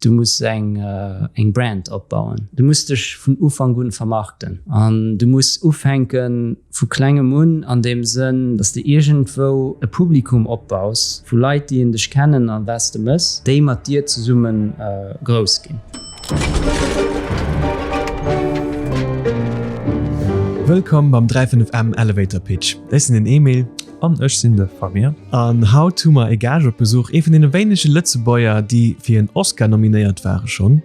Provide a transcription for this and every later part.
Du muss eng eng Brand opbauen. Du muss dech vun Ufank un vermarkten an du muss ufänke vu klengem un an deem Sënn, dass de iergendwou e Publikum opbaus vu Leit, déi en dech kennen a wat s de mëss, déi mat dir zesumme grouss ginn. Wëllkomm beim 35M Elevator Pitch. Ech sinn den Emil. An ech sinn de Fabien. An haut hu mer e Gaascht op Besuch, ee vun deene wéinege Lëtzebuerger, déi fir en Oscar nominéiert ware schonn.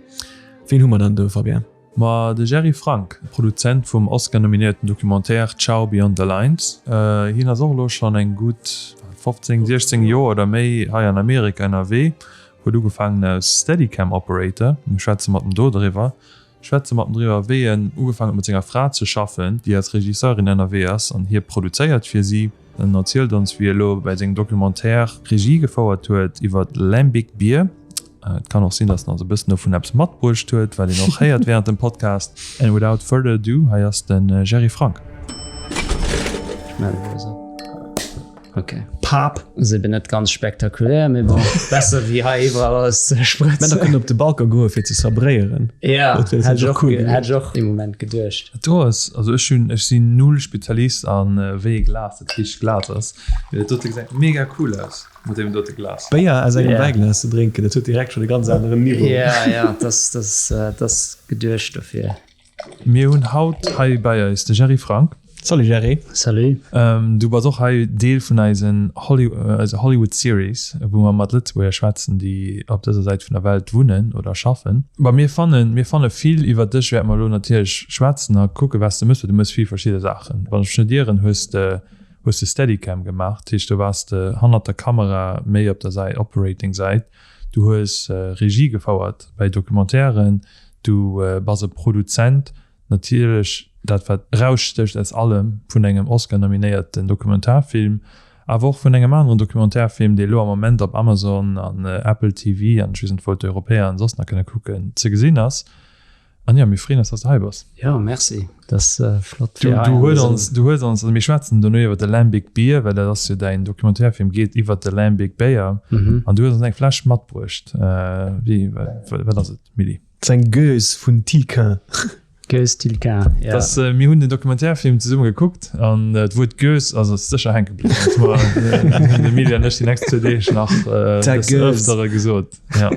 Ween hu mer dann do, Fabien? Ma de Jerry Frank, Produzent vum Oscar-nominéierten Documentaire Ciao Beyond the Lines. Hien ass och elo schonn eng gutt 15, 16 Joer oder méi hei an Amerika ënnerwee, huet ugefaangen als Steadicam Operator. Mir schwätze mat em do driwwer. Schwätze mat em driwwer, wéi en ugefaangen huet mat senger Fra ze schaffen, déi als Regisseurin ënnerwee ass an hie produzéiert fir si. En erzielt ons, wéi e lo bäi sengem Documentaire Regie gefouert huet iwwer Lambic Bier. Et kann och sinn, datt en ons e bëssen dovun eppes matbruecht huet, wat een och héiert wärend dem Podcast. And without further ado, hei ass de Jerry Frank. Ech mellen mech esou. Ok. Pap. Ass eben net ganz spektakulär, mee bon, besser wéi hei iwwerall alles ze sprëtzen. Männer kënnen op de Balcon goe fir ze sabréieren. Ja, Dat wär hätt ech och cool hätt ech och dee Moment geduecht. Do ass, also ech hunn, ech sinn null Spezialist an wéi e Glas dat richtegt Glas ass, mee dat dote gesäit mega cool aus mat deem dote Glas. Béier aus engem Wäiglas ze drénken, dat huet direkt schonn e ganz aneren Niveau. Ja, ja, dat ass, dat ass geduecht dofir. Mir hunn haut hei bei eis de Jerry Frank. Salut Jerry. Salut. Du bass och hei Deel vun eisen eiser Hollywood Series, wou mer mat Lëtzebuerger schwätzen, déi op dëser Säit vun der Welt wunnen oder schaffen. Bah mir fannen, mir fanne vill iwwer dech, wäerte mer elo natierlech schwätzen a kucke wat s de mëss, well du mëss vill verschidde Saachen. Wann ech mech net ieren, hues de hues de Steadicam gemaach, dat heescht do waars de hannert der Kamera méi op der Säit Operating Säit. Du hues Regie gefouert bei Documentairen, du bass e Produzent, natierlech dat wat erausstécht aus allem, vun engem Oscar-nominéierten Dokumentarfilm, awer och vun engem aneren Dokumentarfilm, dee elo am Moment op Amazon an Apple TV an ech weess net wou d'Europäer en soss nach kënne kucken, ze gesinn ass. An jo, mir freeën eis, dass de hei bass. Jo, merci. Dat ass flott fir hei an dësem. Du hues ons, also mir schwätzen dono iwwer de Lambic Beer, well dat ass jo däin Documentairefilm, geet iwwer de Lambic Béier. An du hues ons eng Fläsch matbruecht. Wéi, wat ass et, Milly? Et ass eng Gueuze vun Tilquin. Gueuze Tilquin, jo. Dass, mir hunn den Documentairefilm zesumme gekuckt an d'Wuert Gueuze ass eis sécher hänke bliwwen. Dat hunn de Milly an ech déi nächst zwou Deeg nach des Ëftere gesot. Jo.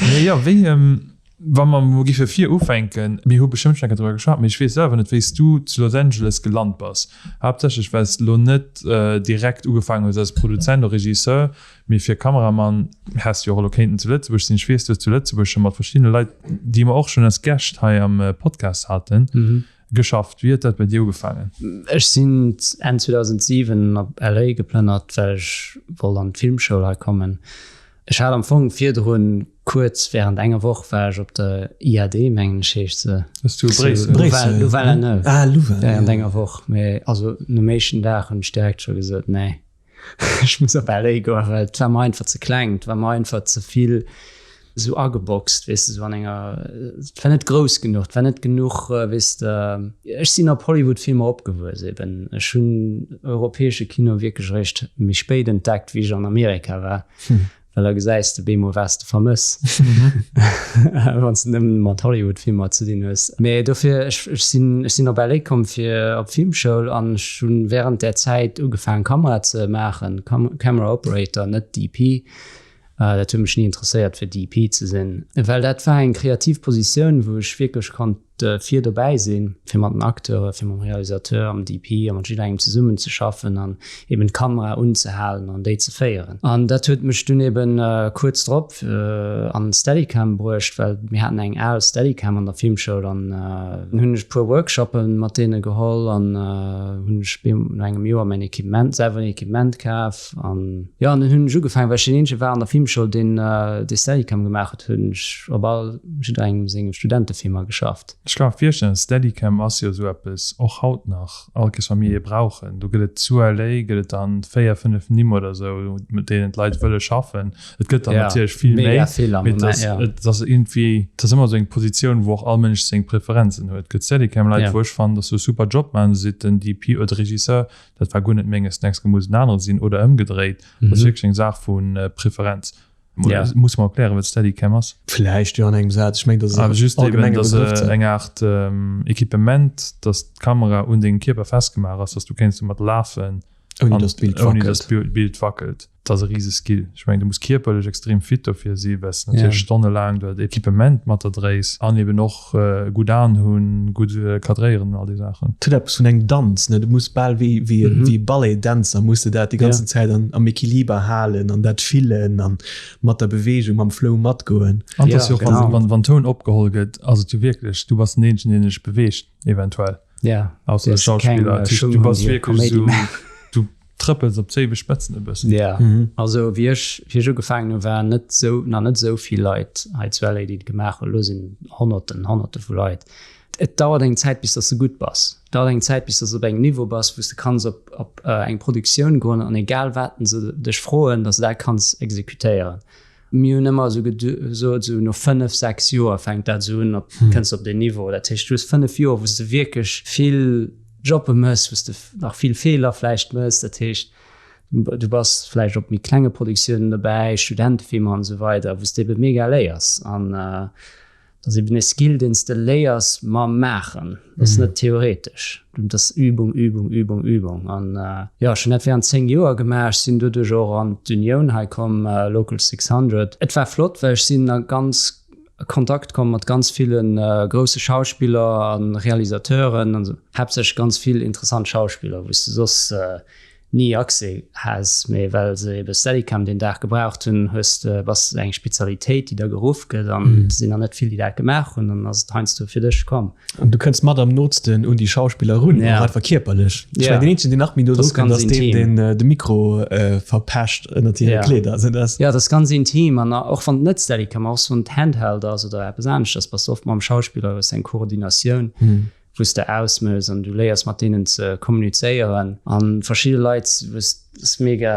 Mee jo, wéi. Wa mer emol giffe vir ufänken, mir hu bestëmmt schonn eng Kéier driwwer geschwat, mee ech weess selwer net, wéi s du zu Los Angeles gelant bass. Haaptsächlech well s de elo net direkt ugefaangen hues als Produzent oder Regisseur, mee fir Kameramann häss de jo och elo kéinten zu Lëtzebuerg sinn. Ech weess, du hues zu Lëtzebuerg scho mat verschiddene Leit, déi mer och schonn als Gäscht hei am Podcast haten, geschafft. Wéi huet dat bei dir ugefaangen? Ech sinn Enn 2007 op LA geplënnert, well ech wollt an d'Filmschoul hei kommen. Ech hat am Fong virdrun kuerz während enger Woch war ech op der IAD, mengen ech heescht se. Ass zu Bréissel? Bréissel. Louvain-la-Neuve. Ah, Louvain. Während enger Woch. Mee also nom éischten Dag hunn ech direkt scho gesot, nee, ech muss op LA goen, well et war mer einfach ze kleng, et war mer einfach ze vill esou ageboxt, weess de, esou an enger, et war net grouss genuch, et war net genuch, weess de. Ech sinn op Hollywood-Filmer opgewuess eben. Ech hunn europäesche Kino wierklech eréischt méi spéit entdeckt, wéi ech an Amerika war. Well da gesäis de bemol, wat s de vermëss, wann s de nëmmen mat Hollywood-Filmer ze dinn hues. Mee dofir, ech, ech sinn, ech sinn op LA komm fir op d'Filmschoul an ech hunn während där Zäit ugefaangen, Kamera ze maachen, Camera Operator, net DP. Dat huet mech ni interesséiert, fir DP ze sinn, well dat war eng kreativ Positioun, wou ech wierklech konnt vir dobäi sinn, fir mat den Acteure, fir mam Realisateur, am DP a mat jidderengem zesummen ze schaffen an eben d'Kamera unzehalen an déi ze féieren. An dat huet mech dunn eben kuerz drop an d'Steadicam bruecht, well mir haten eng al Steadicam an der Filmschoul an dunn hunn ech e puer Workshoppe mat deene geholl an hunn ech no engem Joer mäin Equipement, selwer en Equipement kaf an jo, an dunn hunn ech ugefaangen, well ech deen eenzege war an der Filmschoul, deen déi Steadicam gemaach huet, hunn ech op all jidderengem sengem Studentefilmer geschafft. Ech ka mer virstellen, Steadicam ass jo esou eppes, och haut nach, all Kéiers wa mir ee brauchen, do gëtt et zu LA gëtt et dann 4, 5 Nimm oder esou, mat deenen d'Leit wëlle schaffen. Et gëtt der natierlech vill méi, mee et ass, et ass iergendwéi, et ass ëmmer esou eng Positioun, wou och all Mënsch seng Preferenzen huet. Et gëtt Steadicam-Leit, wou ech fannen, dass se e super Job maachen, do seet den DP oder de Regisseur, dat war guer net menges, d'nächst Kéier muss en anere sinn oder ëmgedréit. Dat ass wierklech eng Saach vu Preferenz. Muss mer erklären, wat Steadicam ass? Vläicht jo an engem Saz. Ech mengen, dat ass e Just eben, dass eng Aart Equipement, dass d'Kamera un dengem Kierper festgemaach ass, dass du kéints domat lafen, ouni dass d'Bild wackelt. Ouni dass d'Bild wackelt. Dat ass e rise Skill. Ech mengen, du muss kierperlech extrem fit dofir si, well s de natierlech stonnelaang dat Equipement mat der dréis an eben och gutt Aen hunn, gutt kadréieren an all déi Saachen. Et huet eppes vun engem Danz, ne? Du muss bal wéi wéi e Balletdänzer muss de dat déi ganzen Zäit an am Equiliber halen an dat fillen an mat der Beweegung, mam Flow matgoen. An et ass jo och, wann wann Toun opgeholl gëtt, ass et jo wierklech, du bass den eenzegen, deen sech beweegt eventuell. Ausser de Schauspiller. Dat heescht, du bass wierklech esou, du trëppels op zéiwe Spëtzen e bëssen. Ja, also wéi ech, wéi ech ugefaangen hunn, waren net esou, nach net esou vill Leit hei zu LA, déi et gemaach hunn. Elo sinn Honnerten, Honnerte vu Leit. Et dauert eng Zäit, bis dass de gutt bass. Et dauert eng Zäit, bis dass de op engem Niveau bass, wou s de kanns op, op eng Produktioun goen an egal wat se dech froen, dass de dat kanns exekutéieren. Mir hunn ëmmer esou gesot, esou no 5, 6 Joer fänkt dat esou un, op, kënns de op deen Niveau. Dat heescht, du hues 5 Joer, wou s de wierklech vill Jobbe mëss, wou s de nach vill Feeler vläicht mëss. Dat heescht, du bass vläicht op méi klenge Produktiounen dobäi, Studentefilmer an esou weider, wou s de ebe mega léiers. An Dat ass eben e Skill, deen s de léiers mam Maachen. Dat ass net theoretesch. Dat ass Übung, Übung, Übung, Übung. An jo, ech hunn dat während 10 Joer gemaach. Ech sinn doduerch och an d'Unioun hei komm, Local 600. Et war flott, well ech sinn a ganz Kontakt komm mat ganz ville grousse Schauspiller a Realisateuren an esou. Haaptsächlech ganz vill interessant Schauspiller, wou s de soss ni Accès has, mee well se ebe Steadicam deen Dag gebraucht hunn, hues de, bass eng Spezialitéit, déi da geruff gëtt an et sinn der net vill, déi dat gemaach hunn, dann ass et heiansdo fir dech komm. An du kënns mat am nootsten un déi Schauspiller erun, och einfach kierperlech. Ech mengen, deen eenzegen, deen nach méi no dru kënnt, ass deen, deen de Mikro verpescht ënnert hire Kleeder. Also dat ass. Jo, dat ass ganz intim an och wann et net Steadicam ass, wann et Handheld ass oder eppes aneschters, bass de oft mam Schauspiller, hues eng Koordinatioun. wou s de ausmëss an du léiers mat deenen ze kommunizéieren an verschidde Leit wou s ass mega,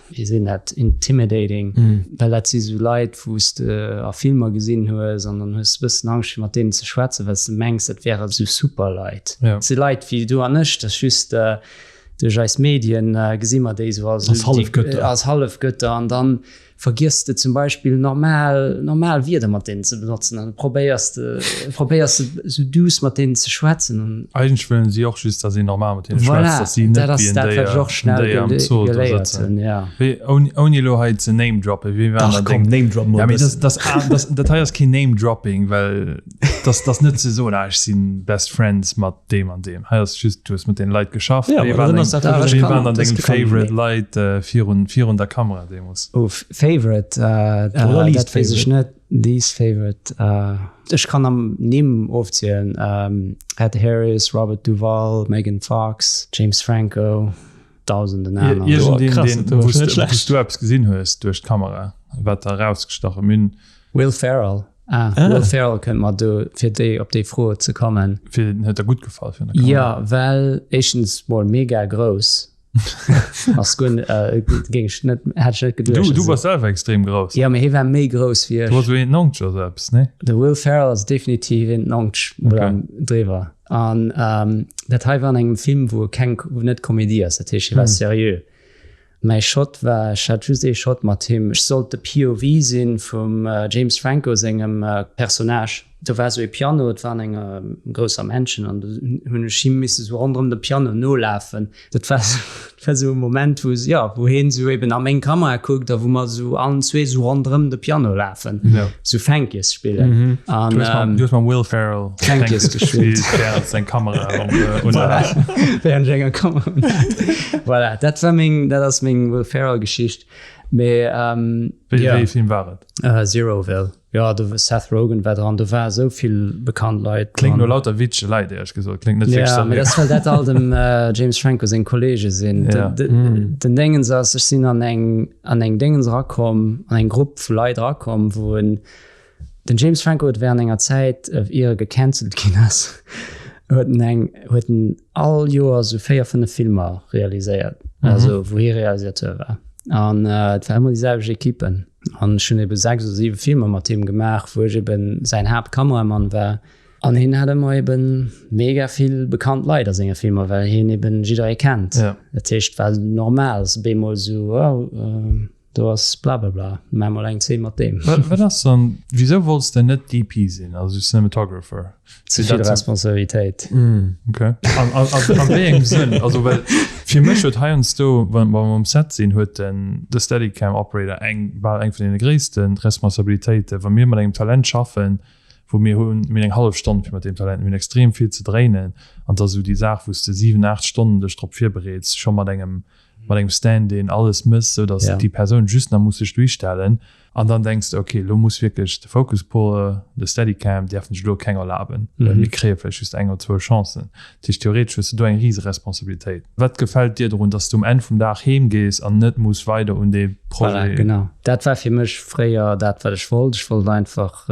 wéi seet een dat, intimidating, well dat si sou Leit wou s de a Filmer gesinn hues an dann hues de bëssen Angscht fir mat deenen ze schwätzen, well s de mengs dat wäre sou super Leit. Et si Leit wéi du an ech, dat ass just duerch eis Medien gesi mer déi sou als Hallefgötter, als Hallefgötter an dann Vergiess de zum Beispill normal normal Wierder mat deenen ze benotzen an probéiers de probéiers de sou duuss mat deenen ze schwätzen an. Eigentlech wëllen si och just, dass een normal mat hinne schwätzt, Voilà, dass si net dat ass wéi en dat, wat ech Déier, och en schnell Déier am gele Zoo do geléiert sëtzen. hunn, ja. Wéi, ouni, ouni elo hei ze namedroppen, wéi waren Dach, dann komm, deng. namedrop mol Ja, e mee das, bëssen. das, ah, das, dat hei ass keen Namedropping, well das, das net ze soen, ah, ech sinn Best Friends mat deem an deem. Hei ass just, du hues mat deene Leit geschafft. Ja, Wéi waren deng, wéi waren dann deng Favorite Leit virun, virun der Kamera deemools? Oh, Favorite, Oder least dat weess ech net. Least favorite, ech kann am Nimm ofzielen, Ed Harris, Robert Duvall, Megan Fox, James Franco, dausenden aner. Iergendeen, deen, wou s du eppes gesinn hues duerch d'Kamera, wat der erausgestach huet? Mir hunn. Will Ferrell. Ah, ah. Will Ferrell kënnt mer do fir déi op déi Fro ze kommen. Fir den huet der gutt gefall fir der Ja, well éischtens mol mega grouss. Ass guer äh, géing ech net hätt ech net geduecht. Du, du bass selwer extrem grouss. Ja, mee hie war méi grouss wéi ech. Du bass esou 1,90 oder eppes, nee? De Will Ferrell ass definitiv 1,90 oder okay. driwwer. An ähm, dat hei war an engem Film, wou keng wou net Komedie ass, dat heescht hie war hm. seriö. Mäi Shot war, ech hat just ee Shot mat him, ech sollt de POV sinn vum James Franco sengem Personnage. Do war esou ee Piano, et war an enger grousser Mansion an do hunn ech him misse sou ronderëm de Piano nolafen. Dat war dat war sou e Moment, wou jo, wou hien sou eben a meng Kamera kuckt a wou mer sou allen zwee sou ronderëm de Piano lafen, sou Fänkies spillen. An Du hues mam Will Ferrell Fänkies gespillt. Während seng Kamera un hat. Während ech enger Kamera un hat. Voilà, dat war meng, dat ass meng Will Ferrell Geschicht. Mee ähm, Wéi, ja. wéi Film war et? Zeroville. Jo, do Seth Rogen war dran, do war esou vill bekannt Leit Kléngt no lauter witzege Leit, éierlech gesot. Kléngt net wierklech Ja, mee dat ass well dat all dem James Franco seng Kollege sinn. Ja. Den Déngens ass, ech sinn an eng an eng Déngens erakomm, an eng Grupp vu Leit erakomm, wou en Den James Franco huet während enger Zäit, ier e gecancelt ginn ass, huet en eng, huet en all Joer sou 4, 5 Filmer realiséiert, also wou hie Realisateur war. An et war ëmmer déi selwecht Equipe. An ech hunn ebe 6 oder 7 Filmer mat him gemaach, wou ech eben säin Haaptkameramann war. An hien hat ëmmer eben mega vill bekannt Leit a senge Filmer, well hien eben jidderee kennt. Dat heescht, et war normal, dass op eemol sou, oh. Do ass blablabla, maach mol eng Zeen mat deem. Wat ass dann, wisou wollts de net DP sinn, also Cinematographer? Ze vill Responsabilitéit. Ok. An a wéi engem Sënn? Also well fir mech huet heiansdo, wa mer um Set sinn, huet den de Steadicam Operator eng bal eng vun deene gréisste Responsabilitéiten, wa mir mat engem Talent schaffen, wou mir hunn, mir hunn eng hallef Stonn fir mat deem Talent, mir hunn extrem vill ze dréinen an et ass esou déi Saach wou s de 7, 8 Stonnen dech drop virbereets, scho mat engem mat engem Stand-in alles mëss, sou datt déi Persoun just nach muss sech duerchstellen an dann denks de, ok, elo muss wierklech de Focus Puller, de Steadicam däerfen sech elo keng erlaben, well mir kréie vläicht just eng oder zwou Chancen. Dat heescht, theoretesch hues de do eng rise Responsabilitéit. Wat gefält dir dorun, datt s de um Enn vum Dag heem gees an net muss weider un dee Projet. Voilà, genau. Dat war fir mech fréier dat, wat ech wollt. Ech wollt einfach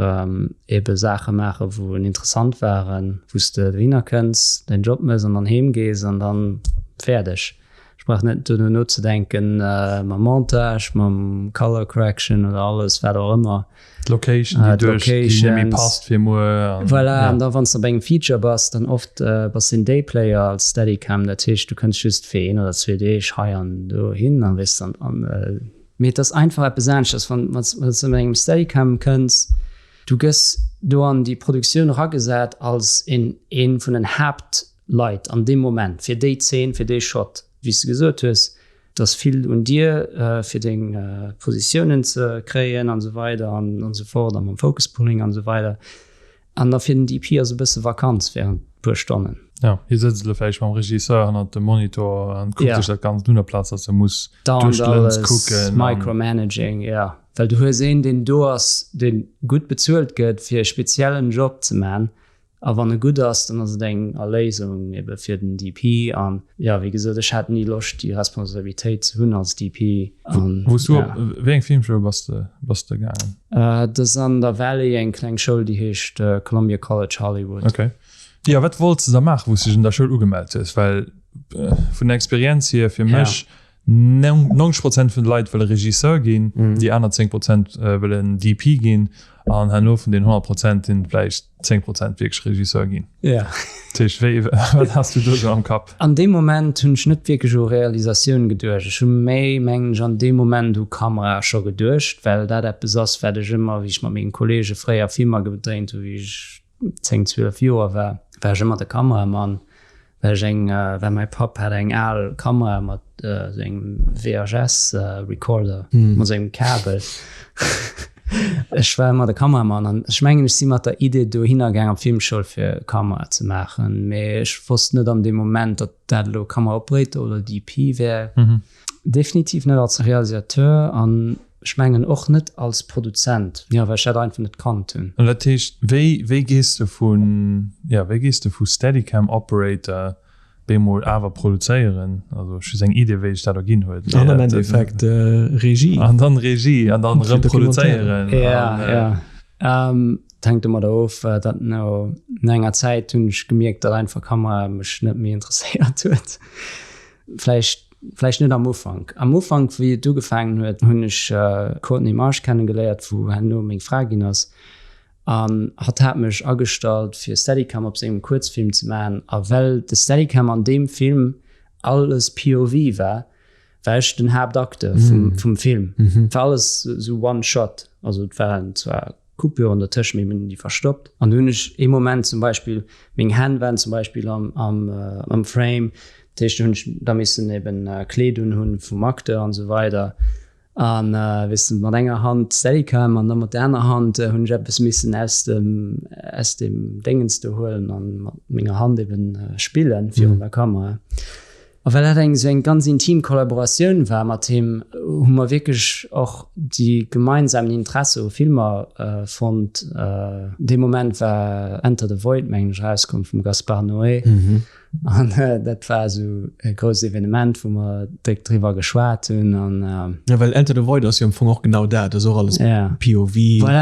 ebe Saache maachen, wou interessant waren, wou s de dohinner kënns, däin Job mëss an dann heem gees an dann fäerdeg. Ech brauch net dono nozedenken mam Montage, mam Color Correction oder alles wat och ëmmer. D'Location, déi duerch, déi net méi passt fir muer. Voilà, an da wann s de op engem Feature bass, dann oft bass de en Dayplayer als Steadicam, dat heescht du kënns just fir een oder zwee Deeg hei an do hin an weess dann an. Mee et ass einfach eppes aneschters, wann s de mat engem Steadicam kënns, du gëss do an déi Produktioun eragesat als een ee vun den Haapt. Leit an deem Moment, fir déi Zeen, fir dee Shot, wéi s de gesot hues, et ass vill un dir, fir deng Positiounen ze kréien an esou weider an esou fort a mam Focus Pulling an esou weider. An da fir den DP ass e bësse Vakanz während e puer Stonnen. Jo, hie sëtzt elo vläicht mam Regisseur hannert dem Monitor an kuckt sech dat Ganzt un, aplaz datt e muss duerch d'Lëns kucken. Micromanaging, jo, well du hues een, deen do ass, dee gutt bezuelt gëtt, fir e speziellen Job ze man. A wann e gutt ass, dann ass et eng Erléisung ebe fir den DP. An jo, wéi gesot, ech hat ni Loscht, déi Responsabilitéit ze hunn als DP. An Wou s du op wéi eng Filmschoul bass de, bass de gaangen? Dat ass an der Valley, eng kleng Schoul, déi heescht Columbia College Hollywood. Ok. Jo, wat wollts de da maachen, wou s de dech an der Schoul ugemellt hues? Well vun der Experienz hier fir mech, 90 Prozent vun de Leit wëlle Regisseur ginn, déi aner 10 Prozent wëllen DP ginn an herno vun den 100 Prozent sinn vläicht 10 Prozent wierklech Regisseur ginn. Ja. Dat heescht, wéi, wat has du do sou am Kapp? An deem Moment hunn ech net wierklech u Realisatioun geduecht. Ech hu méi, mengen ech, an deem Moment u Kamera scho geduecht, well dat eppes ass, wat ech ëmmer, wéi ech mat menge Kolleege fréier Filmer gedréint hunn, wéi ech 10, 12 Joer war, war ech ëmmer de Kameramann, well ech eng, well mäi Papp hat eng al Kamera mat esou engem VHS Recorder, mat esou engem Kabel. Ech war ëmmer de Kameramann an ech mengen, ech si mat der Idee dohinner gaang an d'Filmschoul fir Kamera ze maachen, mee ech wosst net an deem Moment, datt dat elo Kameraoperator oder DP wär. Definitiv net als Realisateur an ech mengen och net als Produzent, jo, well ech dat einfach net kannt hunn. An dat heescht, wéi, wéi gees de vun, jo, wéi gees de vu Steadicam Operator bemol awer produzéieren? Also ech hu seng Idee, wéi sech dat erginn huet. An am Endeffekt Regie. An dann Regie an dann erëm produzéieren. Jo, jo. Et hänkt domadder of, datt no enger Zäit hunn ech gemierkt, datt einfach Kamera mech net méi interesséiert huet. Vläicht, vläicht net am Ufank. Am Ufank, wéi et ugefaangen huet, hunn ech d'Courtney Marsh kennegeléiert, wou herno meng Fra ginn ass. An hatt hat mech agestallt, fir Steadicam op sengem Kuerzfilm ze maachen. A well de Steadicam an deem Film alles POV war, war ech den Haaptacteur vum, vum Film. Et war alles esou one shot. Also et waren zwar Coupure dertëscht, mee mir hunn déi verstoppt. An do hunn ech ee Moment zum Beispill, meng Hänn waren zum Beispill am, am, am Frame, dat heescht do hunn ech da missen eben Kleed unhunn vum Acteur an esou weider. An weess de, mat enger Hand d'Steadicam an da mat der aner Hand hunn ech eppes missen aus dem, aus dem Déngens do huelen an mat menger Hand eben spillen virun der Kamera. A well dat eng esou eng ganz intim Kollaboratioun war mat him, hu mer wierklech och déi gemeinsamen Interesse u Filmer fonnt. Dee Moment war Enter the Void, mengen ech, erauskomm vum Gaspar Noé. An dat war esou e grousst Evenement, wou mer déck driwwer geschwat hunn. An. Jo, well Enter the Void ass jo am Fong och genau dat, ass och alles POV,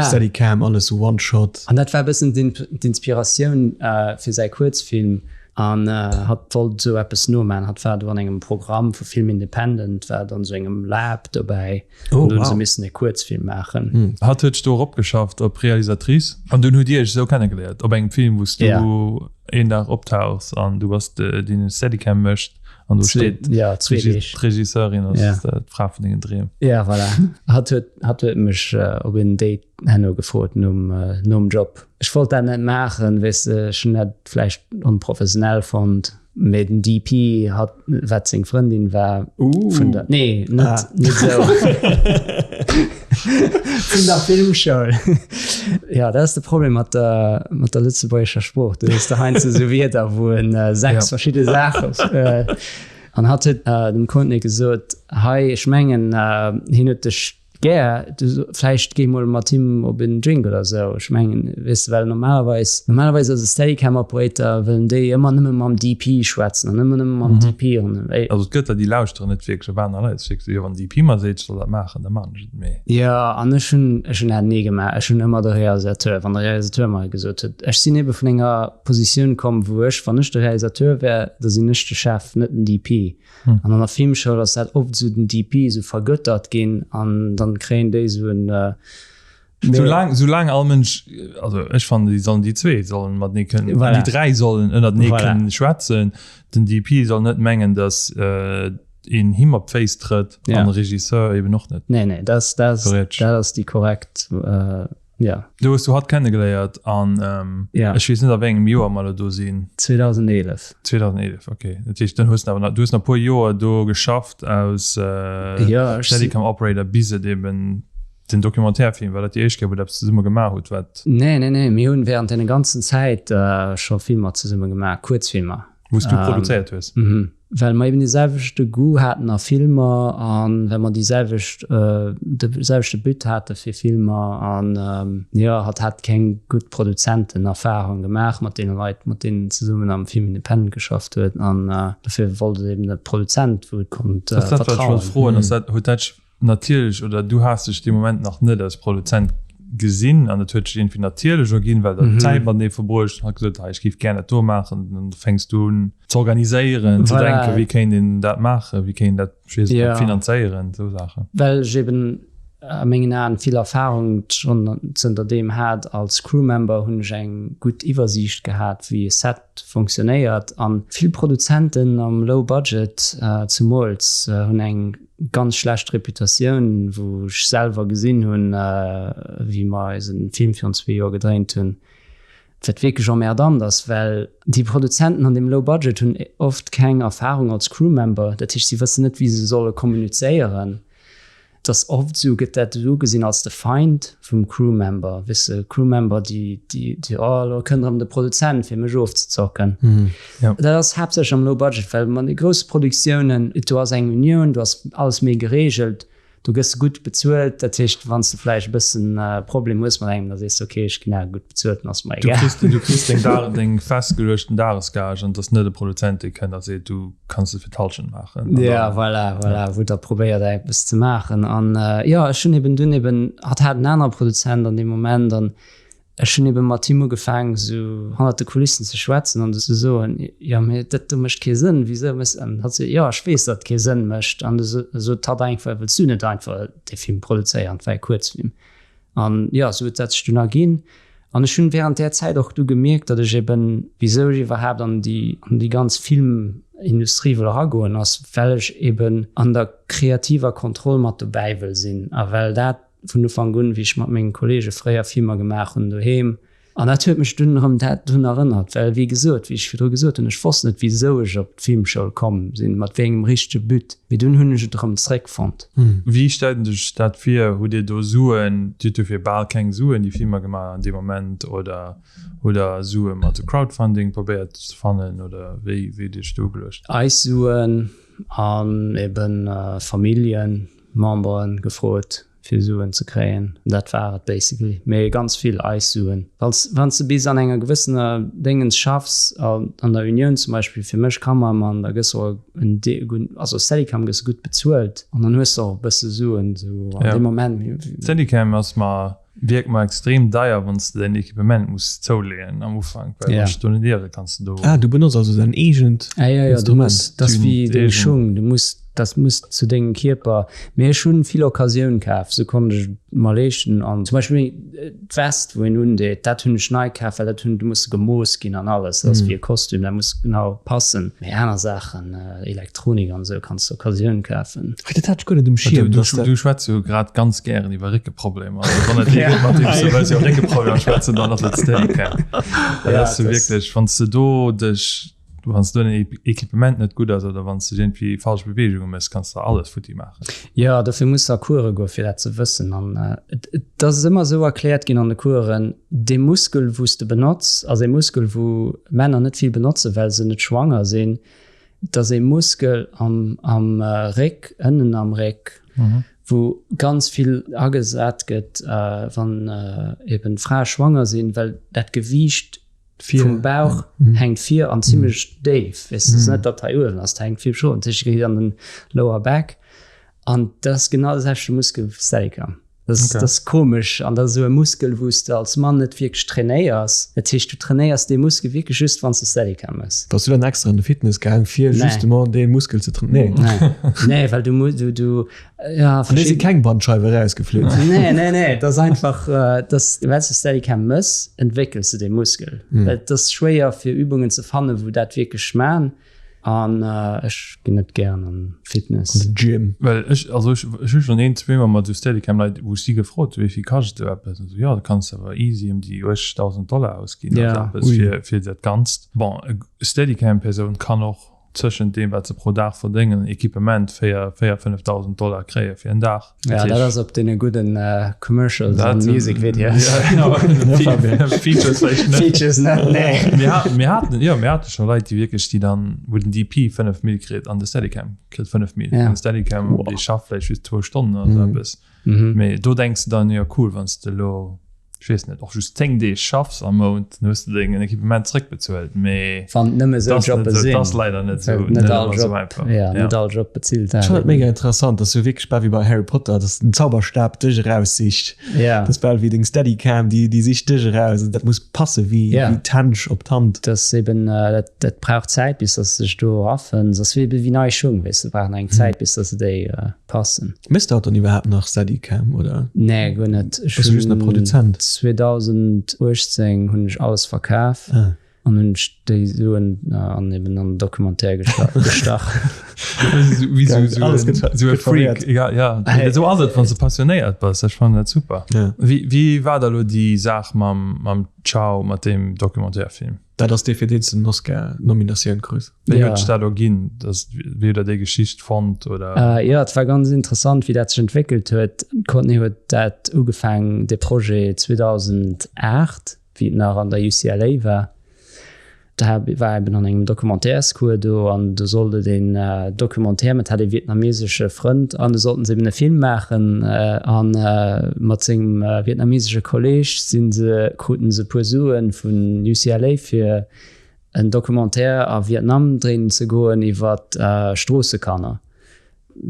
Steadicam, alles esou One Shot. An dat war e bëssen d'Inspiratioun fir säi Kuerzfilm. An hatt wollt esou eppes nomachen. Hatt war do an engem Programm vu Film Independent, war an esou engem Lab dobäi. An do hunn se missen e Kuerzfilm maachen. Hatt huet sech do eropgeschafft op Realisatrice. An dunn hutt Dir Iech esou kennegeléiert, op engem Film, wou s du een Dag optauchs an du bass deen, deen Steadicam mécht. An do steet d'Regisseurin ass d'Fra vun dengen Dreem. Ja voilà. Hatt huet, hatt huet mech op en Date herno gefrot nom, nom Job. Ech wollt dat net maachen, weess de, ech hunn dat vläicht onprofessionell fonnt, mee den DP hat, wat seng Frëndin war vun der, nee, net, net esou. Vun der Filmschoul. Ja, dat ass de Problem mat der, mat der lëtzebuergescher Sprooch. Du hues da heiansdo esou Wierder, wou en äh, sechs ja. verschidde Saachen. Äh, an hat huet äh, dem Courtney gesot, hei, ech mengen, äh, hien huet dech gär, du vläicht géi mol mat him op en Drink oder sou. Ech mengen, weess de, well normalerweis, normalerweis als e Steadicam Operator wëllen déi ëmmer nëmme mam DP schwätzen an ëmmer nëmme mam mhm. DP. An, ey. Also et gëtt der, déi lauschteren net wierklech op aner Leit. Jo, wann DP mer seet, ech soll dat maachen, da maachen ech et. Mee. Jo, an ech hunn, ech hunn dat ni gemaach. Ech hunn ëmmer de Realisateur, wann de Realisateur mer gesot huet, ech sinn ebe vun enger Positioun komm, wou ech, wann ech de Realisateur wär, da sinn ech de Chef, net den DP. An an der Filmschoul ass dat oft esou, den DP esou vergöttert ginn an dann kréien déi esou en. Soulaang, soulaang all Mënsch, also ech fannen, déi sollen déi zwee sollen matenee kënnen, voilà. déi dräi sollen ënnertenee voilà. kënnen schwätzen. Den DP soll net mengen, datt äh, een him op d'Féiss trëtt ja. an de Regisseur eben och net. Nee, nee, dat, dat, dat ass déi korrekt äh, ja. Du hues du hatt kennegeléiert an ähm, ja. ech weess net a wéi engem Joer mer elo do sinn. 2011. 2011, okay. Dat heescht, dann hues du awer nach, du hues nach e puer Joer do geschafft aus äh, ja, Steadicam Operator bis et eben den Documentaire-Film war dat déi éischt Kéier wou der eppes zesumme gemaach hutt wat. Nee, nee, nee, mir hunn während deene ganzen Zäit äh, scho Filmer zesumme gemaach, Kuerzfilmer. Wou s du produzéiert hues? Mhm. Well mer eben dee selwechte Goût haten a Filmer a well mer déi selwecht, de selwechte But hate fir Filmer. An jo, hatt hat keng gutt Produzentenerfarung gemaach mat deene Leit, mat deenen en zesummen am Film Independent geschafft huet. An dofir wollt et eben e Produzent, wou et konnt vertrauen. Dat ass dat, wat ech wollt froen. Ass dat, huet dat Natierlech, oder du has dech dee Moment nach net als Produzent gesinn an et huet sech iergendwéi natierlech erginn, well der Zäit matenee verbruecht an hat gesot, hei ech géif gär dat do maachen. Dann fänks du un ze organiséieren, ze denken, wéi kéint een dat maachen, wéi kéint een dat, ech weess et net, finanzéieren, esou Saachen. Well ech eben a mengen Aen vill Erfahrung schonn zënter deem hat als Crewmember, hunn ech eng gutt Iwwersiicht gehat, wéi e Set funktionéiert an vill Produzenten am Low Budget zemools hunn eng ganz schlecht Reputatioun, wou ech selwer gesinn hunn, wéi mer eisen Film virun zwee Joer gedréint hunn, wat wierklech emmerdant ass, well déi Produzenten an deem Low Budget hunn oft keng Erfahrung als Crewmember, dat heescht si wëssen net wéi se solle kommunizéieren. Et ass oft esou, gëtt dat esou ugesinn als de Feind vum Crewmember, weess de, Crewmember, déi, déi, déi, oh, elo kënnt erëm de Produzent, fir mech ofzezocken. Dat ass haaptsächlech am Low Budget, well mat de grousse Produktiounen, do ass eng Unioun, do ass alles méi gereegelt, do gëss de gutt bezuelt. Dat heescht, wann s de vläicht e bëssen e Problem hues mat engem, da sees de, okay, ech ginn awer gutt bezuelt, dann ass mer egal. Du kriss, du kriss deng Dag, deng festgeluechten Dagesgage an et ass net e Produzent, dee kënnt a seet, du kanns et fir d'Hallschent maachen. Ja, voilà, voilà, wou der probéiert eppes ze maachen. An äh, ja, ech hunn eben dunn eben, hatt hat en anere Produzent an deem Moment an ech hunn eben mat him ugefaangen, esou hannert de Kulissen ze schwätzen an ze soen, jo, mee dat do mécht kee Sënn, wisou méchs An hatt sot, jo, ech weess, datt et kee Sënn mécht. An du sot hatt einfach, wëlls du net einfach dee Film produzéieren? Et war e Kuerzfilm. An jo, esou huet dat sech dunn erginn. An ech hunn während där Zäit och du gemierkt, datt ech eben, wisou ech iwwerhaapt an déi, an déi ganz Filmindustrie wëll eragoen, ass well ech eben an der kreativer Kontroll mat dobäi wëll sinn. A well dat vun Ufank un, wéi ech mat menge Kollege fréier Filmer gemaach hunn doheem, An dat huet mech dunn erëm dat drun erënnert, well wéi gesot, wéi ech virdru gesot hunn, ech wosst net wisou ech op d'Filmschoul komm sinn, mat wéi engem richtege But, mee dunn hunn ech et erëm zréckfonnt. Wéi stellt een sech dat vir? Hutt Dir do Suen, Dir hutt dofir bal keng Suen, déi Filmer gemaach an deem Moment, oder hutt Der Sue mat esou Crowdfunding probéiert ze fannen, oder wéi wéi hutt Dir Iech do ugeluecht? Eis Suen an eben Familljen, Memberen gefrot. fir Suen ze kréien. Dat war et basically. Mee ganz vill eis Suen. Falls, wann s de bis an enger gewëssener Déngens schaffs, an der Unioun zum Beispill, fir mech Kameramann, da gëss de och en Deel, also Steadicam gëss de gutt bezuelt an dann hues de och e bësse Suen esou an deem Moment. Steadicam ass mer, wierkt mer extrem deier, wann s de däin Equipement muss zouleeën am Ufank, well wann s de do net iere kanns de do. Ah, du benotz also däin eegent Instrument? Ah jo, jo, du muss, dat ass wéi deng Schung, du muss. Dat muss zu dengem Kierper. Mee ech hunn vill Occasioun kaf, sou konnt ech et mer leeschten. An zum Beispill d'Vest wou een undeet, dat hunn ech nei kaf, well dat hunn musse gemooss ginn an alles. Dat ass wéi e Kostüm, dat muss genau passen. Mee aner Saachen, Elektronik an esou kanns de Occasioun kafen. Hei, dat hat ech guer net um Schierm, dass dat. Du schwätz jo grad ganz gären iwwer Réckeproblemer. Also wann et dir geet mat deem s du wëlls iwwer Réckeproblemer schwätzen, dann ass et Steadicam. Dat ass jo wierklech, wann s de do dech Wann s du den Equipement net gutt ass oder wann s du iergendwéi falsch Beweegunge méchs, kanns de alles futti maachen. Jo, dofir muss de a Course goen, fir dat ze wëssen. An et ass ëmmer esou erkläert ginn an de Coursen, dee Muskel, wou s de benotz, ass ee Muskel, wou Männer net vill benotzen, well se net schwanger sinn. Et ass ee Muskel am am Réck, ënnen am Réck, wou ganz vill agesat gëtt, wann eben Frae schwanger sinn, well dat Gewiicht vum Bauch hänkt vir an zimmlech déif, weess de, net datt hei uewen ass, hänkt vir schon, dat geet an den Lower Back an dat ass genau de selwechte Muskel wéi Steadicam. Dat ass, dat ass komesch an dat ass esou e Muskel, wou s de als Mann net wierklech trainéiers. Dat heescht, du trainéiers dee Muskel wierklech just, wann s de Steadicam méchs. Bass du dann extra an de Fitness gaang, fir justement dee Muskel ze train-? Nee. Nee, well du muss, du, du, Ja, An do si keng Bandscheiwe rausgeflunn. Nee, nee, nee, dat ass einfach, dass, well s de Steadicam mëss, entwéckels de dee Muskel. Well et ass schwéier fir Übungen ze fannen, wou dat wierklech man. An ech ginn net gären an Fitness. An de Gym. Well ech, also ech, ech hu schonn een, zweemol mat esou Steadicam-Leit, wou ech si gefrot hu, wéi vill kascht esou eppes? An esou, jo, da kanns de awer easy ëm déi 80.000 Dollar ausginn oder Ja. eppes fir, fir dat Ganzt. Bon, e Steadicam-Persoun kann och tëschent deem wat se pro Dag verdéngen an Equipement 4, 4, 5.000 Dollar kréie fir en Dag. Ja, dat ass op deene gudden Commercials an Music Videos. Features vläicht net. Features net, nee. Mir haten, mir haten, jo, mir hate scho Leit, déi wierklech, déi dann, wou den DP 5 Mil kritt an de Steadicam kritt 5 Mil. An de Steadicam, dee schafft vläicht just zwou Stonnen oder esou eppes. Mee do denks de dann, jo cool, wann s de elo, ech weess net, och just 10 Deeg schaffs am Mount, dann hues de deng Equipement zréckbezuelt. Mee Wann et nëmme esou Jobbe sinn. Dat ass leider net esou, net ëmmer esou einfach. Ja, net all Job bezilt dat. Ech fannen et mega interessant, dass jo wierklech bal wéi bei Harry Potter, dass den Zauberstab dech eraussicht. Ja. Dat ass bal wéi deng Steadicam, déi, déi sicht dech eraus. Dat muss passe wéi, wéi d'Hänsch op d'Hand. Dat ass eben, dat, dat brauch Zäit, bis dass de dech do erafënns. Ass wéi, wéi nei Schung, weess de, brauchen eng Zäit, bis dass se déi. Passen. Méchs de haut dann iwwerhaapt nach Steadicam oder? Nee, guer net. Ech Bass du just nach Produzent? 2018 hunn ech alles verkaf ah. an hunn ech déi Suen an eben an den Documentaire gestach. Wéi sou, sou, alles gëtt, sou e Freak. Ja, ja. Esou ass et, wann s de passionéiert bass. Ech fannen dat super. Ja. Wéi, wéi war da lo déi Saach mam, mam Chow, mat deem Documentaire-Film? Dat ass dee, fir deen s de den Oscar-Nominatioun krus. Wéi huet sech dat erginn? Dass, wéi hutt Der déi Geschicht fonnt oder? Jo, et war ganz interessant, wéi dat sech entwéckelt huet. D'Courtney huet dat ugefaangen, dee Projet 2008, wéi et nach an der UCLA war. Da war eben an engem Documentaires-Cours do an do sollt et een Documentaire mat, hat ee vietnamesesche Frënd an do sollten se eben e Film maachen a mat sengem vietnamesesche Kolleg si se, kruten se e puer Sue vun UCLA fir en Documentaire a Vietnam dréinen ze goen iwwer Stroossekanner.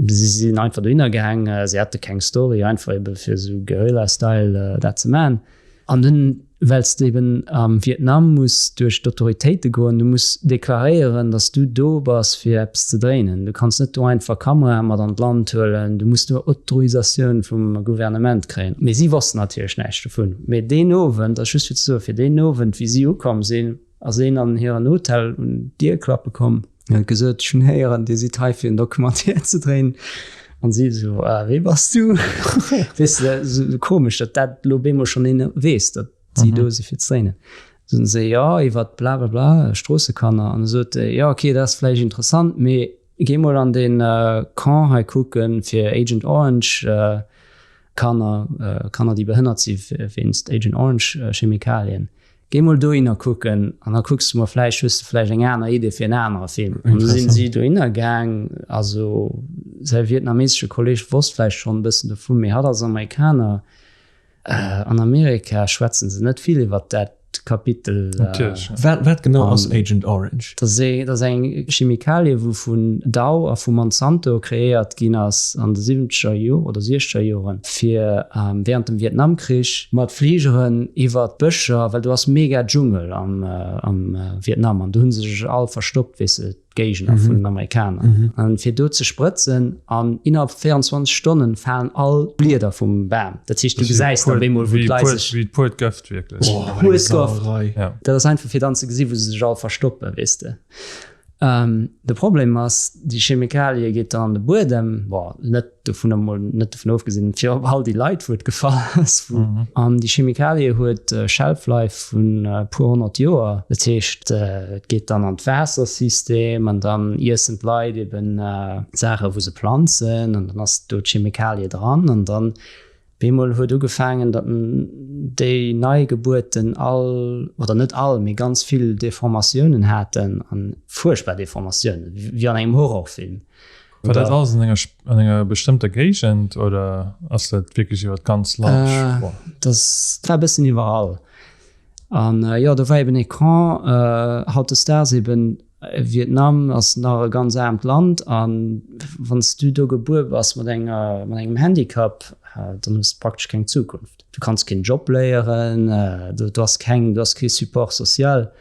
Si sinn einfach dohinner gaang, si hate keng Story, einfach ebe fir esou Guerilla-Style dat ze maachen. An dunn, well s de eben am Vietnam muss duerch d'Autoritéite goen, du muss deklaréieren, datt s du do bass fir eppes ze dréinen. Du kanns net do einfach Kamerae mat an d'Land huelen, du muss do Autorisatioun vum Gouvernement kréien. Mee si wossten natierlech näischt dovun. Mee deen Owend, ass just fir ze soen, fir deen Owend wéi si ukomm sinn, ass een an hiren Hotel un d'Dier klappe komm an huet gesot, Ech hunn héieren, Dir sidd hei fir en Documentaire ze dréinen. An si esou, Ah, wee bass du? Weess de, esou komesch, datt dat elo op eemol schonn een weess, datt si do si fir ze dréinen. Soten se, Jo, iwwer blablabla, Stroossekanner. An da sot e, Jo, okay, dat ass vläicht interessant, mee géi mol an dee Camp hei kucken fir Agent Orange Kanner, Kanner, déi behënnert si wéinst Agent Orange Chemikalien. Géi mol dohinner kucken an da kucks de mol, vläicht hues de vläicht eng aner Idee fir en anere Film. An du sinn si dohinner gaang. Also säi vietnamesesche Kolleg wosst vläicht schonn e bëssen dovun, mee hatt als Amerikaner, an Amerika schwätzen se net vill iwwert dat Kapitel. Wat, wat genau ass Agent Orange? Dat ass eng Chemikalie, wou vun Dow a vu Monsanto kreéiert ginn ass an de siwwenzeger Joer oder siechzeger Joren, fir während dem Vietnamkrich mat Fligeren iwwer d'Bëscher, well do ass mega Dschungel am Vietnam an do hu se sech all verstoppt, weess de. d'Géigner vun den Amerikaner. An fir do ze sprëtzen an innerhalb 24 Stonnen falen all d'Blieder vum Bam. Dat heescht du gesäis dann op eemol wou d'Leit sech. Wéi d'puert Gëft wierklech. Puert Gëft. Dat ass einfach fir dann ze gesi wou se sech all verstoppen, weess de. De Problem ass, déi Chemikalie geet dann an de Buedem, bon, net dovun emol net dovun ofgesinn, fir op all déi Leit, wou et gefall ass. An déi Chemikalie huet e Shelf Life vun e puer 100 Joer. Dat heescht, et geet dann an d'Waassersystem an dann iessen d'Leit eben Saache wou se planzen an dann ass do d'Chemikalie dran an dann Bemol huet ugefaangen, datt déi Neigebuerten all, oder net all, mee ganz vill Deformatiounen haten, a fuerchtbar Deformatiounen, wéi an engem Horrorfilm. War dat alles an enger, an enger bestëmmter Géigend oder ass dat wierklech iwwer d'ganz Land? Dat war e bëssen iwwerall. An jo, do war eben ee Camp, hautdesdaags eben Vietnam ass nach e ganz aarmt Land a wann s du do gebuer bass mat enger, mat engem Handicap, dann hues de praktesch keng Zukunft. Du kanns keen Job léieren, do ass keng, do ass kee Support social.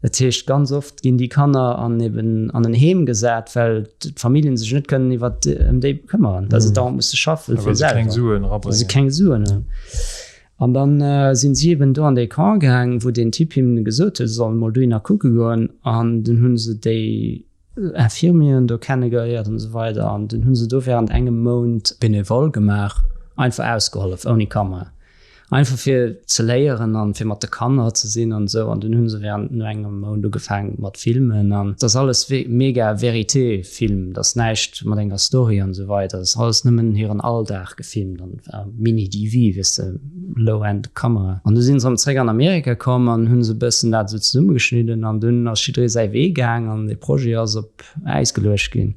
Dat heescht, ganz oft ginn déi Kanner an eben an en Heem gesat, well d'Familljen sech net kënnen iwwer ëm déi këmmeren, well se dauernd musse schaffen, fir selwer, well se keng Suen hunn. An dann sinn si eben do an dee Camp gaang, wou deen Typ hinnen gesot huet, se sollen emol dohinner kucke goen. An dunn hu se déi Infirmieren do kennegeléiert an esou weider. An dunn hu se do während engem Mount bénévole gemaach, einfach ausgehollef, ouni Kamera, einfach fir ze léieren an fir mat de Kanner ze sinn an esou. An dunn hu se während no engem Mount ugefaangen mat filmen. An et ass alles mega Vérité-Film, et ass näischt mat enger Story an esou weider, et ass alles nëmmen hiren Alldag gefilmt. Mini-DV, weess de, Low-End Kamera. An du sinn se erëm zréck an Amerika komm an hunn se e bëssen dat esou zesummegeschnidden an dunn ass jidderee säi Wee gaang an dee Projet ass op Äis geluecht ginn.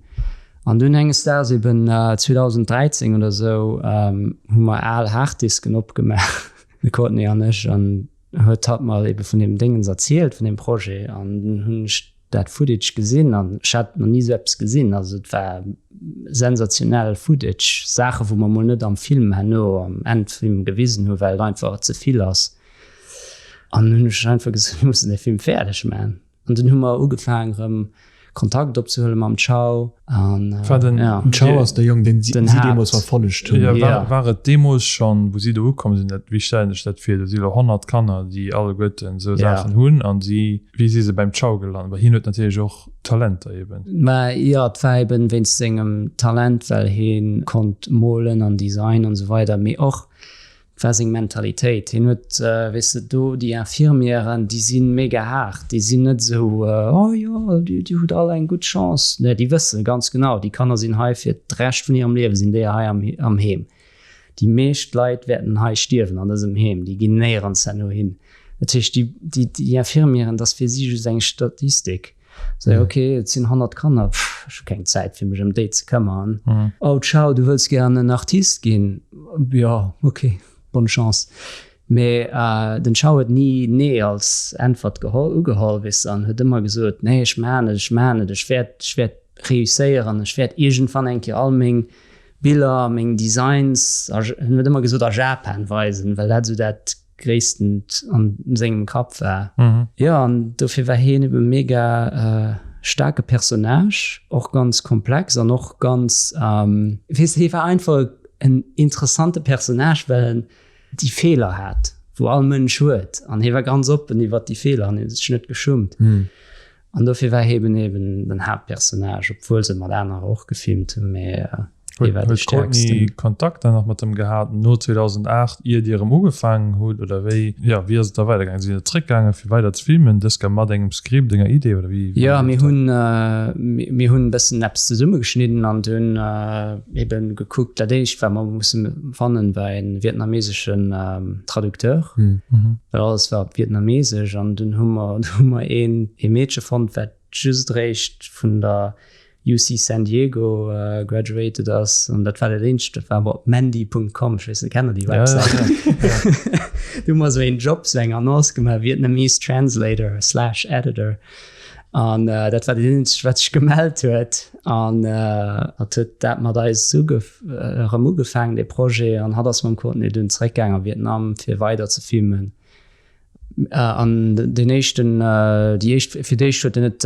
An dunn enges Daags eben 2013 oder esou hu mer al Harddisken opgemaach, de Courtney an ech, an huet hatt mer ebe vun deem Déngens erzielt, vun deem Projet an dunn hunn ech dat Footage gesinn an ech hat nach ni esou eppes gesinn. Also et war sensationell Footage, Saache wou mer mol net am Film herno am Endfilm gewisen hu well et einfach ze vill ass. An hunn ech einfach gesot, mir mussen dee Film fäerdeg maachen. An dunn hu mer ugefaangen erëm Kontakt opzehuele mam Chau an War den ja. Den Chau ass de Jong deen si deemools verfollegt hunn. Jo, war war et deemools schonn wou si do ukomm sinn, dat wéi stellen ech dat vir, do si lo 100 Kanner déi alleguerten esou Saachen hunn an si Wéi si se beim Chau gelant? Well hien huet natierlech och Talenter eben. Mä jo, et war eben wéinst sengem Talent, well hie konnt molen an Design an esou weider, mee och et war seng Mentalitéit. Hien huet, weess de, do déi Infirmièren, déi si mega haart, déi sinn net esou, oh jo, dir hutt all eng gutt Chance. Nee, déi wësse ganz genau, déi Kanner sinn hei fir d'Rescht vun hirem Liewe sinn déi hei am Heem. Déi meescht Leit wäerten hei stierwen an dësem Heem, déi ginn néierens herno hin. Dat heescht, déi, déi, déi Infirmieren, dat ass fir si just eng Statistik. Sou, ok, et sinn 100 Kanner, pff, ech hu keng Zäit fir mech ëm déi ze këmmern. Oh, ciao, du wëlls gären en Artist ginn? Jo, ok, bonne chance. Mee den Chau huet ni Nee als Äntwert geholl, ugeholl, weess de, an huet ëmmer gesot, Nee, ech maachen et, ech maachen et, ech wäert, ech wäert reusséieren, ech wäert iergendwann eng Kéier all meng Biller, meng Designs, a hien huet ëmmer gesot a Japan weisen, well dat esou dat gréisstent an sengem Kapp war. Jo, an dofir war hien ebe mega staarke Personnage, och ganz komplex an och ganz, weess de, hie war einfach en interessante Personnage, well en déi Feeler hat, wou all Mënsch huet, an hie war ganz oppen iwwert déi Feeler an hien huet sech net geschummt. An dofir war heben eben den Haaptpersonnage, obwuel se mat anerer och gefilmt hunn, mee hie war dee stäerksten. Huet d'Courtney Kontakt dann nach mat em gehat no 2008, ier dir erëm ugefaangen hutt, oder wéi, jo, wéi ass et da weidergaangen? Sidd der zréckgaangen fir weider ze filmen, dës Kéier mat engem Skript, enger Idee, oder wéi? Jo, mir hunn, mir hunn e bëssen eppes zesummegeschnidden an dunn eben gekuckt. Dat éischt wat mer musse fannen, war e vietnameseschen Traducteur. Well alles war op Vietnamesesch an dunn hu mer hu mer een ee Meedche fonnt, wat just eréischt vun der UC San Diego graduated ass an dat war dat eenzegt, dat war awer op Mandy.com, ech weess net, kennt der déi Websäit? Du hu mer esou een Job, esou eng Annonce gemaach, Vietnamese Translator slash Editor an dat war dat eenzegt, wat sech gemellt huet an hatt huet dat mat eis ugef erëm ugefaangen dee Projet an hatt ass mam Courtney dunn zeréckgaang a Vietnam fir weider ze filmen. An deen éischten, déi éischt, fir d'éischt huet en net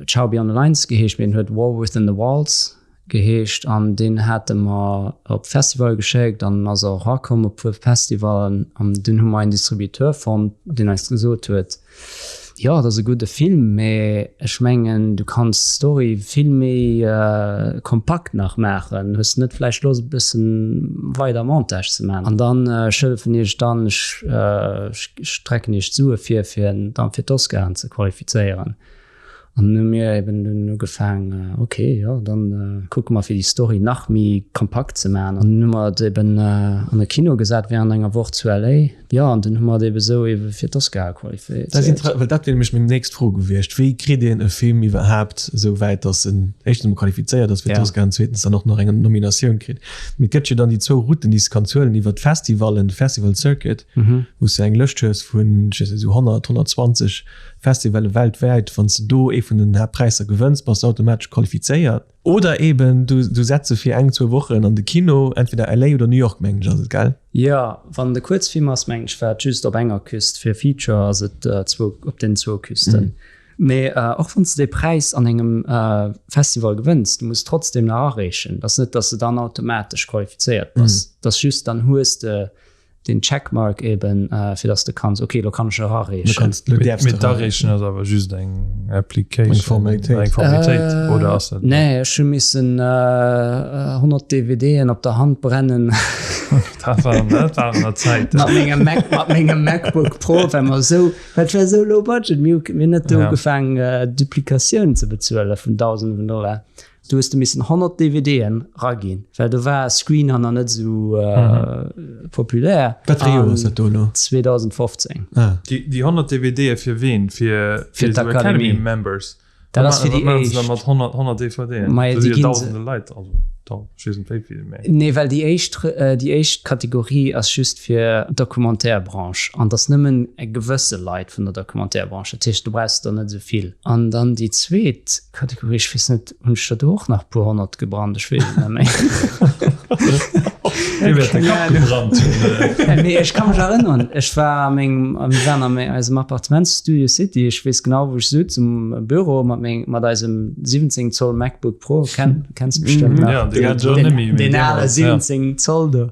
Ciao Beyond the Lines geheescht, mee en huet War Within the Walls geheescht an deen hate mer op Festivalle geschéckt an en ass och erakomm op puer Festivallen an dunn hu mer een Distributeur fonnt, deen eis gesot huet, jo et ass e gudde Film, mee ech mengen du kanns d'Story vill méi kompakt nach maachen, hues de net vläicht Loscht e bëssen weider Montage ze maachen an dann ech hëllefen iech dann, ech strecken iech d'Sue vir fir en dann fir d'Oscaren ze qualifizéieren. An dann hu mir eben dunn ugefaang, ok, jo, dann kucke mer fir déi Story nach méi kompakt ze maachen. An dann hu mer et eben an e Kino gesat während enger Woch zu LA. Jo, an dunn hu mer et eben esou ebe fir d'Oscare qualifizéiert. Dat ass inter-, well dat wier nämlech meng nächst Fro gewiescht, Wéi kritt een e Film iwwerhaapt esou wäit, datt en éischtens emol qualifizéiert ass fir d'Oscaren, zweetens dann och nach eng Nominatioun kritt? Mee et gëtt jo dann déi zwou Routen, déi s de kanns huelen, iwwer d'Festivallen, de Festival Circuit, wou s de eng Lëscht hues vun, ech weess net, esou 100, 120 Festivalle weltwäit, wann s de do ee vun den Haaptpräisser gewënns, bass de automatesch qualifizéiert. Oder eben du du setz se fir eng, zwou Wochen an de Kino, entweder LA oder New York, mengen ech ass et, gell? Jo, wann et e Kuerzfilm ass, mengen ech, war et just op enger Küst, fir Feature ass et zwou, op den zwou Küsten. Mee och wann s de dee Präis an engem Festival gewënns, du muss trotzdeem nach areechen. Et ass net, datt s de dann automatesch qualifizéiert bass, et ass just, dann hues de den Checkmark eben fir dass de kanns okay lo kann ech erareechen. Mee d'Areechen ass awer just eng Application, eng Formalitéit, eng Formalitéit oder ass dat? Nee ech hu missen 100 DVDen op der Hand brennen. Dat waren dat waren der Zäiten. Mat mengem Mac mat mengem MacBook Pro well mer esou well et war esou low budget mir hu mir hunn net do ugefaang Duplikatioun ze bezuele vun Dausende vun Dollar. Do hues de missen 100 DVDen raginn, well do war Screener nach net esou populär. Wat fir ee Joer ass dat do elo? 2015. Ah. Déi 100 DVDe fir ween? Fir Fir d'Academy Members? Dat ass fir déi éischt. Wat maachen se da mat 100 DVDen? Majo, déi ginn se. Dausende Leit, also ech weess net wéi vill, mee. Nee, well déi éischt, déi éischt Kategorie ass just fir d'Documentairebranche an et ass nëmmen eng gewësse Leit vun der Documentairebranche. Dat heescht, do brauchs de der net esou vill. An dann déi zweet Kategorie, ech weess net, hunn ech der do och nach e puer 100 gebrannt? Ech weess et net méi. Dir wäert de Kapp gebrannt hunn. Nee, ech ka mech erënneren, ech war a mengem, mir waren a meng, eisem Appartement zu Studio City, ech weess genau, wou ech souz um Büro mat meng, mat eisem 17 Zoll MacBook Pro, kenn, kenns de bestëmmt nach. Ja, dee gëtt et elo net méi, mee Deen ale 17 Zoll do.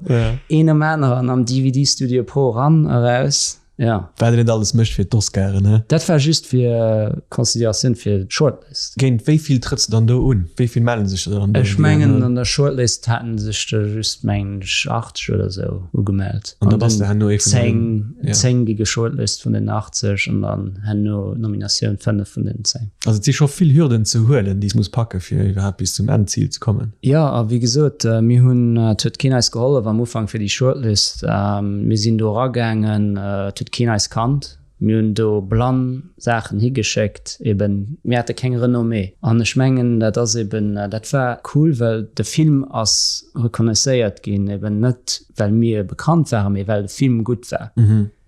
Een nom aneren am DVD Studio Pro eran, eraus. Ja. Wat een net alles mécht fir d'Oscaren, he? Dat war just fir Consideratioun fir d'Shortlist. Géint wéi vill trëtts de dann do un? Wéi vill mellen sech der dann do? Ech mengen an der Shortlist haten sech der just mengen ech 80 oder sou ugemellt. An da bass de herno ee vun den. 10, 10 gi geshortlist vun den 80 an dann herno Nominatioun 5 vun den 10. Also et si scho vill Hürden ze huelen, déi s muss packe fir iwwerhaapt bis zum Endzil ze kommen. Jo, a wéi gesot, mir hunn, et huet keen eis gehollef am Ufank fir déi Shortlist. Mir sinn do eragaangen, et huet keen eis kannt. Mir hunn do blann Saachen higeschéckt, eben, mir hate keng Renommée. An ech mengen, dat ass eben, dat war cool, well de Film ass reconnaisséiert ginn, eben net well mir bekannt waren, mee well de Film gutt war.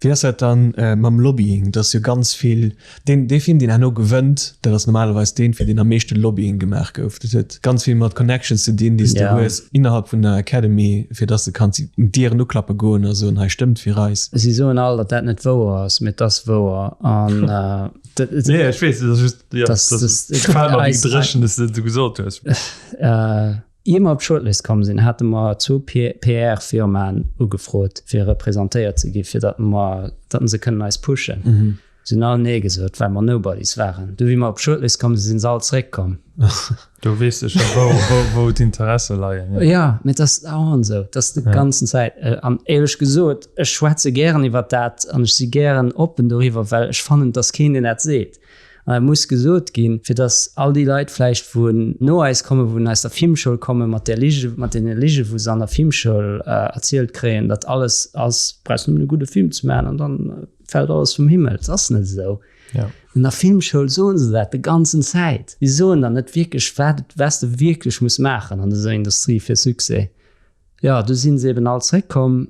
Wéi ass dat dann mam Lobbying? Et ass jo ganz vill, deen dee Film deen herno gewënnt, dat ass normalerweis deen, fir deen am meeschte Lobbying gemaach gouf. Dat huet ganz vill mat Connections ze dinn, déi s de hues innerhalb vun der Academy, fir dass de kanns Dieren uklappe goen a soen, hei stëmmt fir eis. Si soen all, datt dat net wouer ass, mee et ass wouer. An dat. Nee, ech weess, et ass just, jo, dat gefält mer, wéi dréchen s de dat esou gesot hues. Ier mer op d'Shortlist komm sinn, hate mer zwou PR-Firmaen ugefrot, fir representéiert ze ginn, fir datt mer, datt se kënnen eis pushen. Se hunn all Nee gesot, well mer Nobodies waren. Du wéi mer op d'Shortlist komm sinn, sinn se all zeréckkomm. Do weess de scho wou, wou, wou d'Interesse leien, jo. Jo, mee et ass dauernd esou. Et ass déi ganzen Zäit. An éierlech gesot, ech schwätze gären iwwer dat an ech si gären oppen doriwwer, well ech fannen, et ass keen, deen dat seet. An dat muss gesot ginn, fir datt all déi Leit vläicht, wou no eis kommen, wou aus der Filmschoul kommen, mat där Lige, mat deene Lige wou se an der Filmschoul erzielt kréien, datt alles ass, brauchs nëmmen e gudde Film ze maachen an dann fält alles vum Himmel. Et ass net esou. An der Filmschoul soen se dat de ganzen Zäit. Si soen der net wierklech, wat, wat s de wierklech muss maachen an dëser Industrie fir Succès. Jo, du sinn se eben all zréckkomm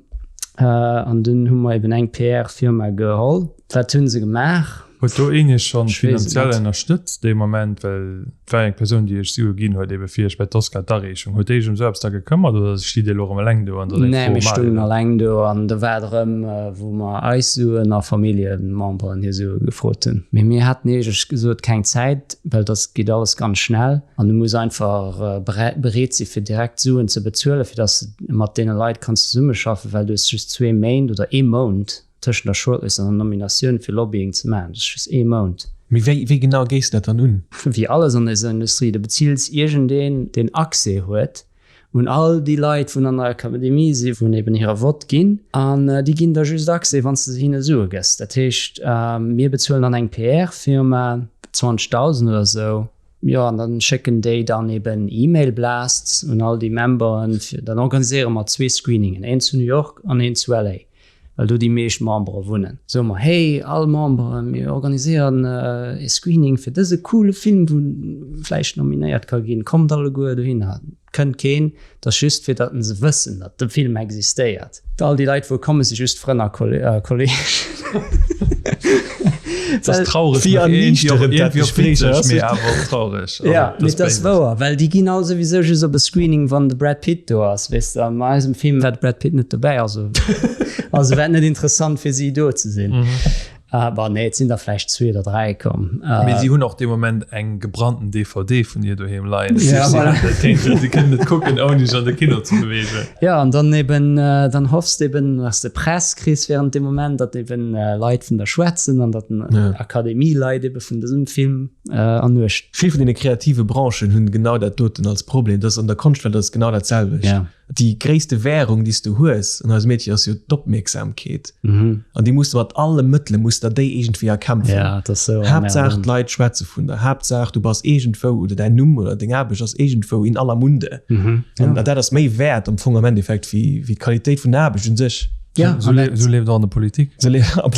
an dunn hu mer eben eng PR-Firma geholl. Wat hunn se gemaach? Huet do een iech schonn finanziell ënnerstëtzt dee Moment? Well et war jo eng Persoun, déi iech Sue ginn huet ebe fir iech bei d'Oscar-Dareechung. Huet déi sech ëm esou eppes da gekëmmert oder stitt dir elo erëm eleng do an et ass eng Fro, Nee, mir stoungen eleng do an do war et erëm, wou mer eis Suen a Familljememberen hir Sue gefrot hunn. Mee mir haten éierlech gesot keng Zäit, well dass geet alles ganz schnell an du muss einfach bereet si fir direkt Suen ze bezuelen, fir dass de mat deene Leit kanns zesummeschaffen, well du hues just zwee Méint oder ee Mount Tëschent der Shortlist an der Nominatioun fir Lobbying ze maachen, dat ass just ee Mount. Mee wéi, wéi genau gees de dat dann un? Wéi alles an eiser Industrie, du bezills iergendeen, deen Accès huet un all déi Leit, wou an der Akademie sinn, wou eben hire Vott ginn, an déi ginn der just Accès, wann s de hinne Sue gëss. Dat heescht, mir bezuelen dann eng PR-Firma 20.000 oder esou, Jo, an dann schécken déi dann eben E-Mail-Blasts un all déi Memberen, fir, dann organiséiere mer zwee Screeningen, een zu New York an een zu LA. Well do déi meescht Membere wunnen. Soe mer, hey, all Memberen, mir organiséieren e Screening fir dëse coole Film, wou vläicht nominéiert ka ginn, kommt alleguer dohinner. Kënnt keen, et ass just fir datt se wëssen, datt de Film existéiert. All déi Leit wou kommen, si just Frënn a Kolleegen. Dat ass traureg, Wéi erniichterend dat Gespréich ass. Mee awer och traureg. Jo, mee dat ass wouer, well déi ginn all souwisou just op e Screening, wann de Brad Pitt do ass, weess de. An eisem Film war de Brad Pitt net dobäi, also also war et net interessant fir si do ze sinn. Bon, nee, et sinn der vläicht zwee oder dräi komm. Mee si hunn och dee Moment eng gebrannten DVD vun dir doheem leien. Ja, voilà. Si kënnen net kucken, ouni sech an de Kino ze beweegen. Ja, an dann eben, dann hoffs de eben, dass de Press kriss während deem Moment, datt eben Leit vun der schwätzen an datt den Akademieleit ebe vun dësem Film ernuecht. Vill vun deene kreative Branchen hunn genau dat doten als Problem. Dat ass an der Konschtwelt ass et genau dat selwecht. Ja. Déi gréisste Währung, déi s du hues an eisem Metier, ass jo d'Opmierksamkeet. An déi muss de mat alle Mëttele muss der déi iergendwéi erkämpfen. Ja, dat ass sou. Haaptsaach d'Leit schwätze vun der. Haaptsaach du bass iergendwou oder däin Numm oder deng Aarbecht ass iergendwou in aller Munde. An dat ass méi wäert am Fong am Endeffekt wéi d'Qualitéit vun der Aarbecht un sech. Ja, sou leeft och an der Politik.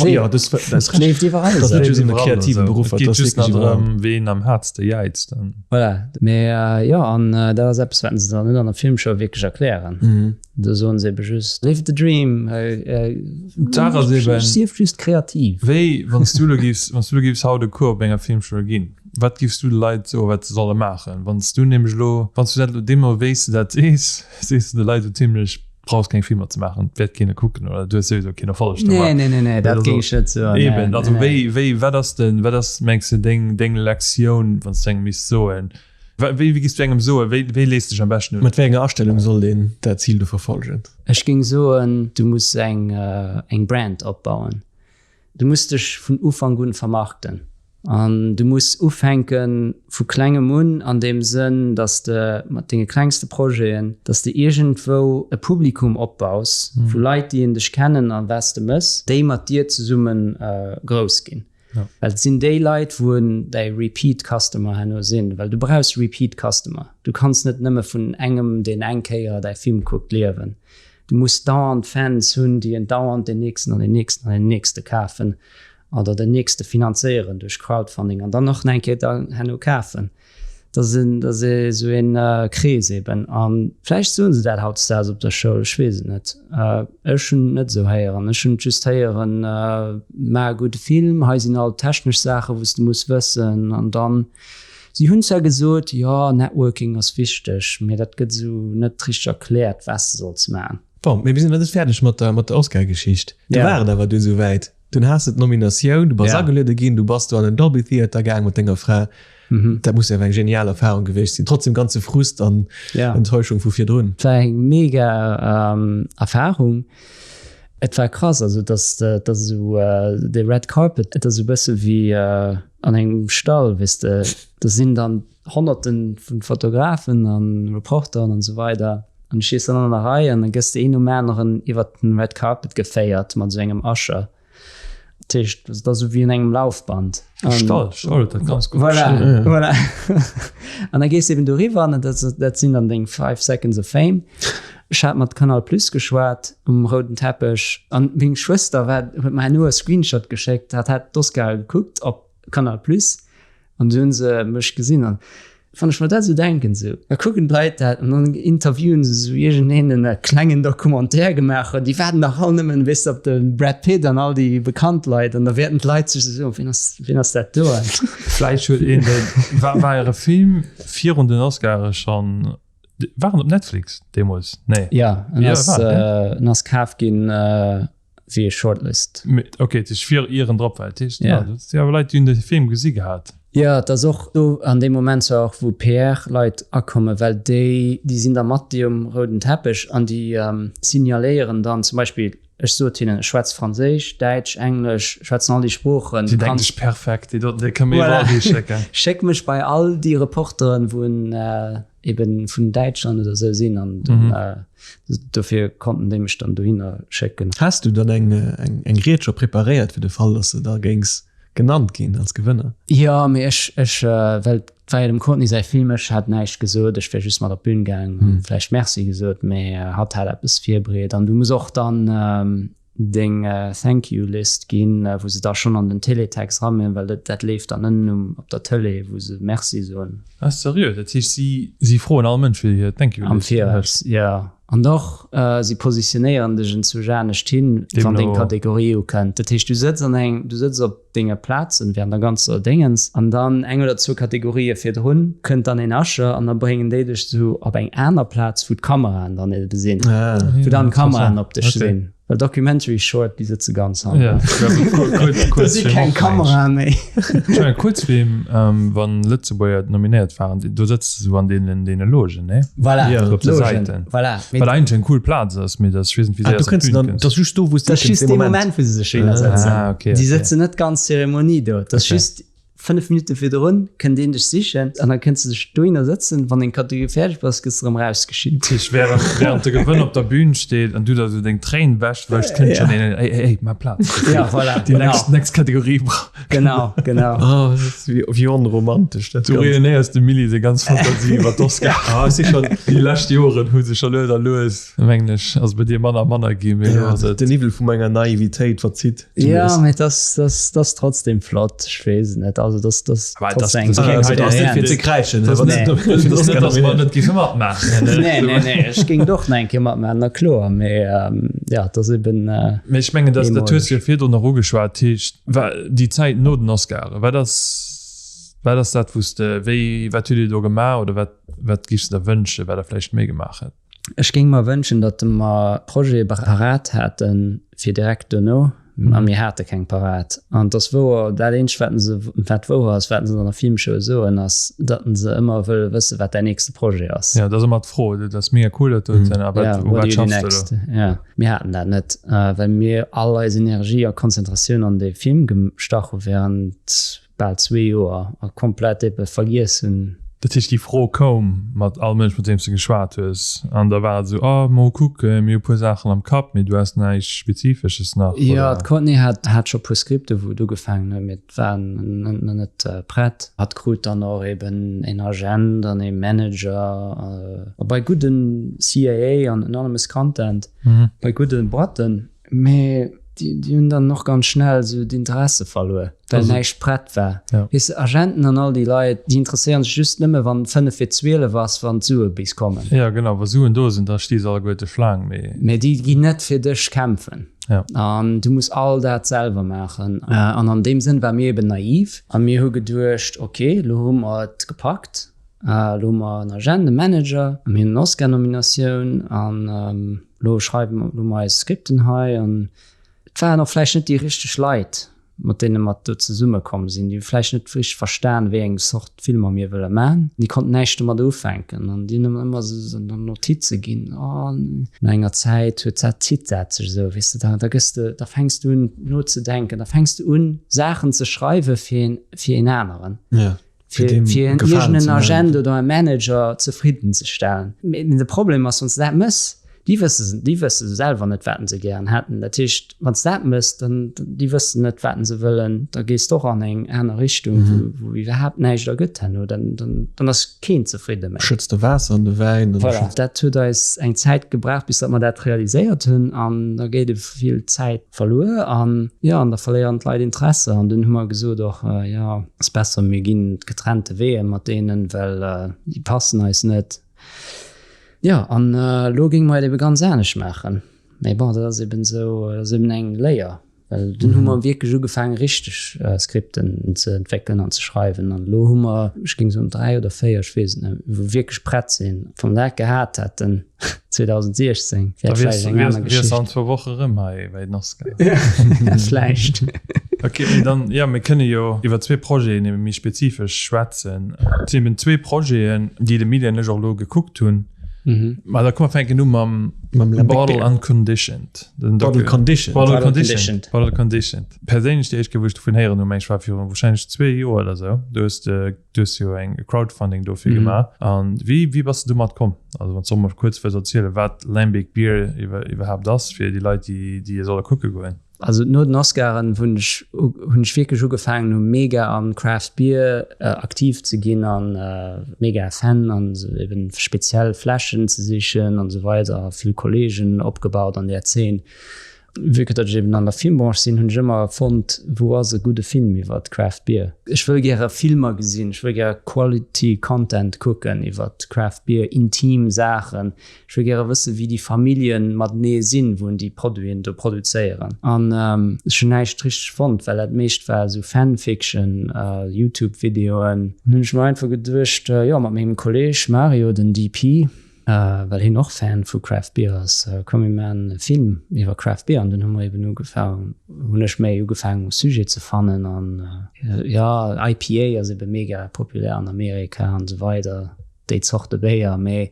Ja, das, das leeft iwwerall. Das net just an de kreative Beruffer. Et geet just nach drëm, ween am haartste jäizt. Voilà. Mee jo, an dat ass eppes, wat se dann net an der Filmshow wierklech erklären. Mm. Do soen se ebe just, live the dream. D'Saach ass eben. Sief just kreativ. Wéi, wann s du elo giffs, wann s du elo giffs haut e Cours op enger Filmschoul ginn, wat giffs du de Leit soen, wat se solle maachen? Wann s du nämlech elo, wann s du dat elo deemno wéi s de dat sees, sees du de Leit esou zimlech, brauchs keng Filmer ze maachen, wäert keene kucken oder du hues souwisou keen Erfolleg domat. Nee, nee, nee, nee, dat géing ech net soen. Eben, also wéi, wéi, wat ass denn, wat ass, mengs de, deng, deng Lektioun, wann s du engem misst soen, wéi, wéi giss du engem soen, wéi, wéi lees de dech am beschten un? Mat wéi enger Astellung sollt een dat Zil do verfolgen? Ech géing soen, du muss eng, eng Brand opbauen. Du muss dech vun Ufank un vermarkten an du muss ufänke vu klengem un an deem Sënn, dass de mat denge klengste Projeten, dass de iergendwou e Publikum opbaus vu Leit, déi en dech kennen a wat s de mëss, déi mat dir zesumme grouss ginn. Well et sinn déi Leit, wou en däi Repeat Customer herno sinn, well du brauchs Repeat Customer. Du kanns net nëmme vun engem, deen eng Kéier däi Film kuckt, liewen. Du muss dauernd Fans hunn, déi en dauernd deen nächsten an deen nächsten an deen nächste kafen oder den nächste finanzéieren duerch Crowdfunding an dann och nach eng Kéier dann herno kafen. Dat ass en, dat ass esou een Krees eben. A vläicht soen se dat hautdesdaags op der Schoul, ech weess et net. Ech hunn et net esou héieren. Ech hunn et just héieren, Maach e gudde Film, hei sinn all d'technesch Saachen, wou s de muss wëssen an dann Si hunn zwar gesot, jo, Networking ass wichteg, mee dat gëtt esou net richteg erkläert, wat s de solls maachen. Bon, mee mir sinn nach net fäerdeg mat der, mat der Oscar-Geschicht. Du war et awer dunn esouwäit. Dunn has de d'Nominatioun, du bass ageluede ginn, du bass do an den Dolby Theatre gaang mat denger Fra. Dat muss jo awer eng genial Erfarung gewiescht sinn, trotz dem ganze Frust an Enttäuschung vu virdrun. Et war eng mega Erfarung. Et war krass, also dass dat esou de Red Carpet, et ass esou e bësse wéi an engem Stall, weess de, do sinn dann Honnerten vu Fotografen a Reporteren an esou weider an du stees dann an der Rei an da gëss de een nom aneren iwwert den Red Carpet geféiert mat esou engem Usher. Dat heescht, et ass esou wéi un engem Laufband. Stall, Stall huet dat ganz gutt Voilà, beschriwwen. voilà. An da gees de eben doriwwer an dat, dat sinn dann deng five seconds of fame. Ech hat mat Canal Plus geschwat um rouden Teppech an meng Schwëster war, huet mer herno e Screenshot geschéckt, hat hat d'Oscare gekuckt op Canal Plus an du hunn se mech gesinn an. Wann ech mer dat esou denken, esou, da kucken d'Leit dat an dann interviewen se esou iergendeen, deen e klengen Documentaire gemaach huet. Déi waarden dach all nëmmen, weess de, op de Brad Pitt an all déi bekannt Leit an da wäerten d'Leit sech esou soen, wien ass, wien ass dat do? Vläicht huet een de, war, war äre Film virun den Oscare schonn, war en op Netflix deemools? Nee. Ja, en ass, en ass kaf ginn. Wéi e Shortlist. Ok, dat heescht fir ier en drop war. Dat heescht, ja, dat si awer Leit, déi hunn de Film gesi gehat. Jo, et ass och do an deem Moment zwar och, wou PR-Leit akommen, well déi, déi sinn da mat déi um rouden Teppech an déi signaléieren dann zum Beispill, ech sot hinnen, ech schwätz Franséisch, Däitsch, Englesch, ech schwätzen all déi Sproochen. Déi denken sech, perfekt, déi doten, déi kënne mir iwwerall hischécken. Schéck mech bei all déi Reporteren, wou en eben vun Däitschland oder sou sinn an mhm. dofir konnten déi mech dann dohinner schécken. Has du dann eng, eng, eng Ried scho preparéiert fir de Fall, dass de da géings genannt ginn als Gewënner? Jo, mee ech, ech, well et war jo dem Courtney säi Film, ech hat näischt gesot, ech wär just mat op d'Bün gaang an vläicht Merci gesot, mee hatt hat eppes virbereet an du muss och dann deng Thank you List ginn, wou se da schonn an den Teletext rammen, well dat dat leeft dann ënnen um op der Tëlee, wou se Merci soen. Ah seriö? Dat heescht si si froen all Mënsch fir hir Thank you List? Am Viraus, jo. An och si positionéieren dech enzwousch anescht hin, wann deng Kategorie ukënnt. Dat heescht du sëtz an eng, du sëtz op denge Plazen während der ganzer Déngens an dann eng oder zwou Kategorië virdrun kënnt dann een Usher an da bréngen déi dech sou op eng aner Plaz wou d'Kameraen dann ebe sinn, wou dann d'Kameraen op dech sinn. Well Documentary Short déi sëtze ganz hannen. Do si keng Kamerae méi. Ech mengen Kuerzfilm, wann Lëtzebuerger nominéiert waren, do sëtz de sou an deenen deene Logen, nee? Voilà, op de Säiten. Voilà. Wat eigentlech eng cool Plaz ass, mee dat ech weess net wéi séier se op d'Bün kënns. Dat ass just do wou s de hinkënns dee Moment. Dat ass just dee Moment wou se sech hinner sëtzen. Ah okay. Déi sëtzen net d'ganz Zeremonie do. Dat ass just 5 Minutte virdrun kënnt een dech sichen an da kënns de dech dohinner sëtzen. Wann deng Kategorie fäerdeg bass, gëss de erëm erausgeschickt. Dat heescht wärend wärend de Gewënn op der Bün steet an du der sou deng Tréin wäsch wëschs, kënnt schonn een, Ey ey ey, maach Plaz. Ja voilà, Déi next next Kategorie brauch. Genau, genau. Oh, dat ass wéi, wéi onromantesch dat Du Ganzt. ruinéiers dem Milly seng ganz Fantasie iwwer d'Oscar. Ah, ech si schonn. Déi lescht Joren hu se scho lues a lues, mengen ech, ass bei dir manner a manner ginn, mee elo ass et. Den Niwwel vu menger Naivitéit verzitt. Ja, mee et ass, dat ass, dat ass trotzdem flott. Ech weess et net. Also, dat, dat ass Aber das, trotzdem eng das, das, das, das net fir ze kräischen. Das net, das net, dass mer net géife matmaachen. Nee, nee, nee, ech géing och nach eng Kéier matmaachen, na kloer, mee ja, dat ass eben. Mee ech mengen, dat, dat hues du jo virdrun och ugeschwat, dat heescht, Déi Zäit no den Oscaren, wat ass, wat ass dat, wou s de, wéi, wat hutt Dir do gemaach oder wat, wat géifs de der wënschen, wat Der vläicht méi gemaach hätt? Ech géing mer wënschen, datt mer Projete parat hätte fir direkt duerno, a mir hate keng parat. An et ass wouer, dat eenzegt, wat se, wat wouer ass, wat se an der Filmschoul soen, ass, datt se ëmmer wëlle wëssen, wat däin nächste Projet ass. Jo, dat ass ëmmer d'Fro. Dat ass mega cool, dat doten, a wat, u wat schaffs de elo? Jo. Mir haten dat net, well mir all eis Energie a Konzentratioun an dee Film gestach hu während bal zwee Joer a komplett ebe vergiess hunn. Dat heescht, déi Fro koum mat all Mënsch, mat deem s de geschwat hues, an da war et esou, oh, mol kucken, mir hu puer Saachen am Kapp, mee du has näischt Spezifesches nach, oder? Jo, d'Courtney hat hat scho puer Skripte wou et ugefaangen huet, mee et war nach net prett. Hatt krut dann och eben een Agent an ee Manager a bei gudden CAA an Anonymous Content, bei gudde Boîten, mee déi hunn dann och ganz schnell esou d'Interesse verluer, well näischt prett war. Weess de, Agenten an all déi Leit, déi interesséieren sech just nëmme wann 5 fir 12 ass, wann d'Sue bis kommen. Jo, genau, wa Suen do sinn, da sti se alleguerte Schlaang, mee. Mee déi ginn net fir dech kämpfen. An du muss all dat selwer maachen. An an deem Sënn ware mir eben naiv a mir hu geduecht, ok, elo hu mer et gepackt, elo hu mer en Agent, e Manager, mir hunn en Oscar-Nominatioun an Lo schreiwe mer, lo hu mer eis Skripten hei an et waren och vläicht net déi richteg Leit, mat deene mer do zesummekomm sinn. Déi hu vläicht net richteg verstan, wéi eng Zort Filmer mir wëlle man. Déi konnten näischt domat ufänken an déi hunn ëmmer esou Notize ginn. Oh, no enger Zäit huet dat, zitt dat sech esou, weess de, da, da gëss de, da fänks du un nozedenken, da fänks du un Saachen ze schreiwe fir een, fir een aneren. Fir fir iergenden Agent oder e Manager zefridden ze stellen. Mee de Problem ass, wann s de dat méchs, déi. Déi wësse, déi wësse selwer net, wat se gären hätten. Dat heescht, wann s dat mëss, dann, déi wëssen net, wat se wëllen, da gees de och an eng aner Richtung, wou, wou iwwerhaapt näischt ergëtt herno. Dann, dann, dann ass keen zefridde méi. Schëtz de Waasser an de Wäin. Voilà, dat huet eis eng Zäit gebraucht, bis datt mer dat realiséiert hunn. An da geet e vill Zäit verluer an, jo, an da verléieren d'Leit Interesse. An dunn hu mer gesot och, jo, ass besser, mir ginn getrennte Weeër mat deenen, well déi passen eis net. Jo, an elo géinge mer et ebe ganz anescht maachen. Mee bon, dat ass eben esou, dat ass eben eng Léier. Well dunn hu mer wierklech ugefaangen, richteg Skripten ze entwéckelen an ze schreiwen. An elo hu mer, ech géing soen, 3 oder 4, ech weess et net, wou wierklech prett sinn. Wa mer dat gehat hätten 2016, wär et vläicht eng aner Geschicht. Wiers an zwou Woche erëm hei bei den Oscaren. Vläicht. Ok, mee dann, jo, mir kënne jo iwwer zwee Projeten ebe méi spezifesch schwätzen. Et sinn eben zwee Projeten, déi de Mili an ech och elo gekuckt hunn. Mä da komm mer fänken u mam Bottle Unconditioned. Bottle Conditioned. Bottle Conditioned. Bottle Conditioned. Perséinlech déi éischt Kéier, wou ech dovun héieren hunn, meng ech, war viru warscheinlech zwee Joer oder esou. Du hues de, du hues jo eng Crowdfunding dofir gemaach. An wéi, wéi bass de domat komm? Also wann s de och mol kuerz wëlls erzielen, wat Lambic Beer iwwer, iwwerhaapt ass, fir déi Leit, déi, déi e solle kucke goen. Also no den Oscaren hunn ech hunn ech wierklech ugefaangen hu mega am Craft Beer aktiv ze ginn an mega Fan an eben speziell Fläschen ze sichen an esou weider a vill Kollegen opgebaut an där Zeen. Vue que datt ech eben an der Filmbranche sinn, hunn ech ëmmer fonnt, wou ass e gudde Film iwwert Craft Beer? Ech wëll gäre Filmer gesinn, ech wëll gäre Quality Content kucken iwwert Craft Beer, intim Saachen. Ech wëll gäre wëssen, wéi déi Familljen matenee sinn, wou déi Produiten do produzéieren. An ech hunn näischt richteg fonnt, well dat meescht war esou Fanfiction, Youtube-Videoen. An hunn ech mer einfach geduecht, jo, mat mengem Kolleg Mario, den DP, well hien och Fan vu Craft Beer ass, komm mir maachen e Film iwwer Craft Beer. An dunn hu mer eben ugefaangen, hunn ech méi ugefaangen, Sujet ze fannen. An jo, IPA ass ebe mega populär an Amerika an esou weider, déi Zorte Béier. Mee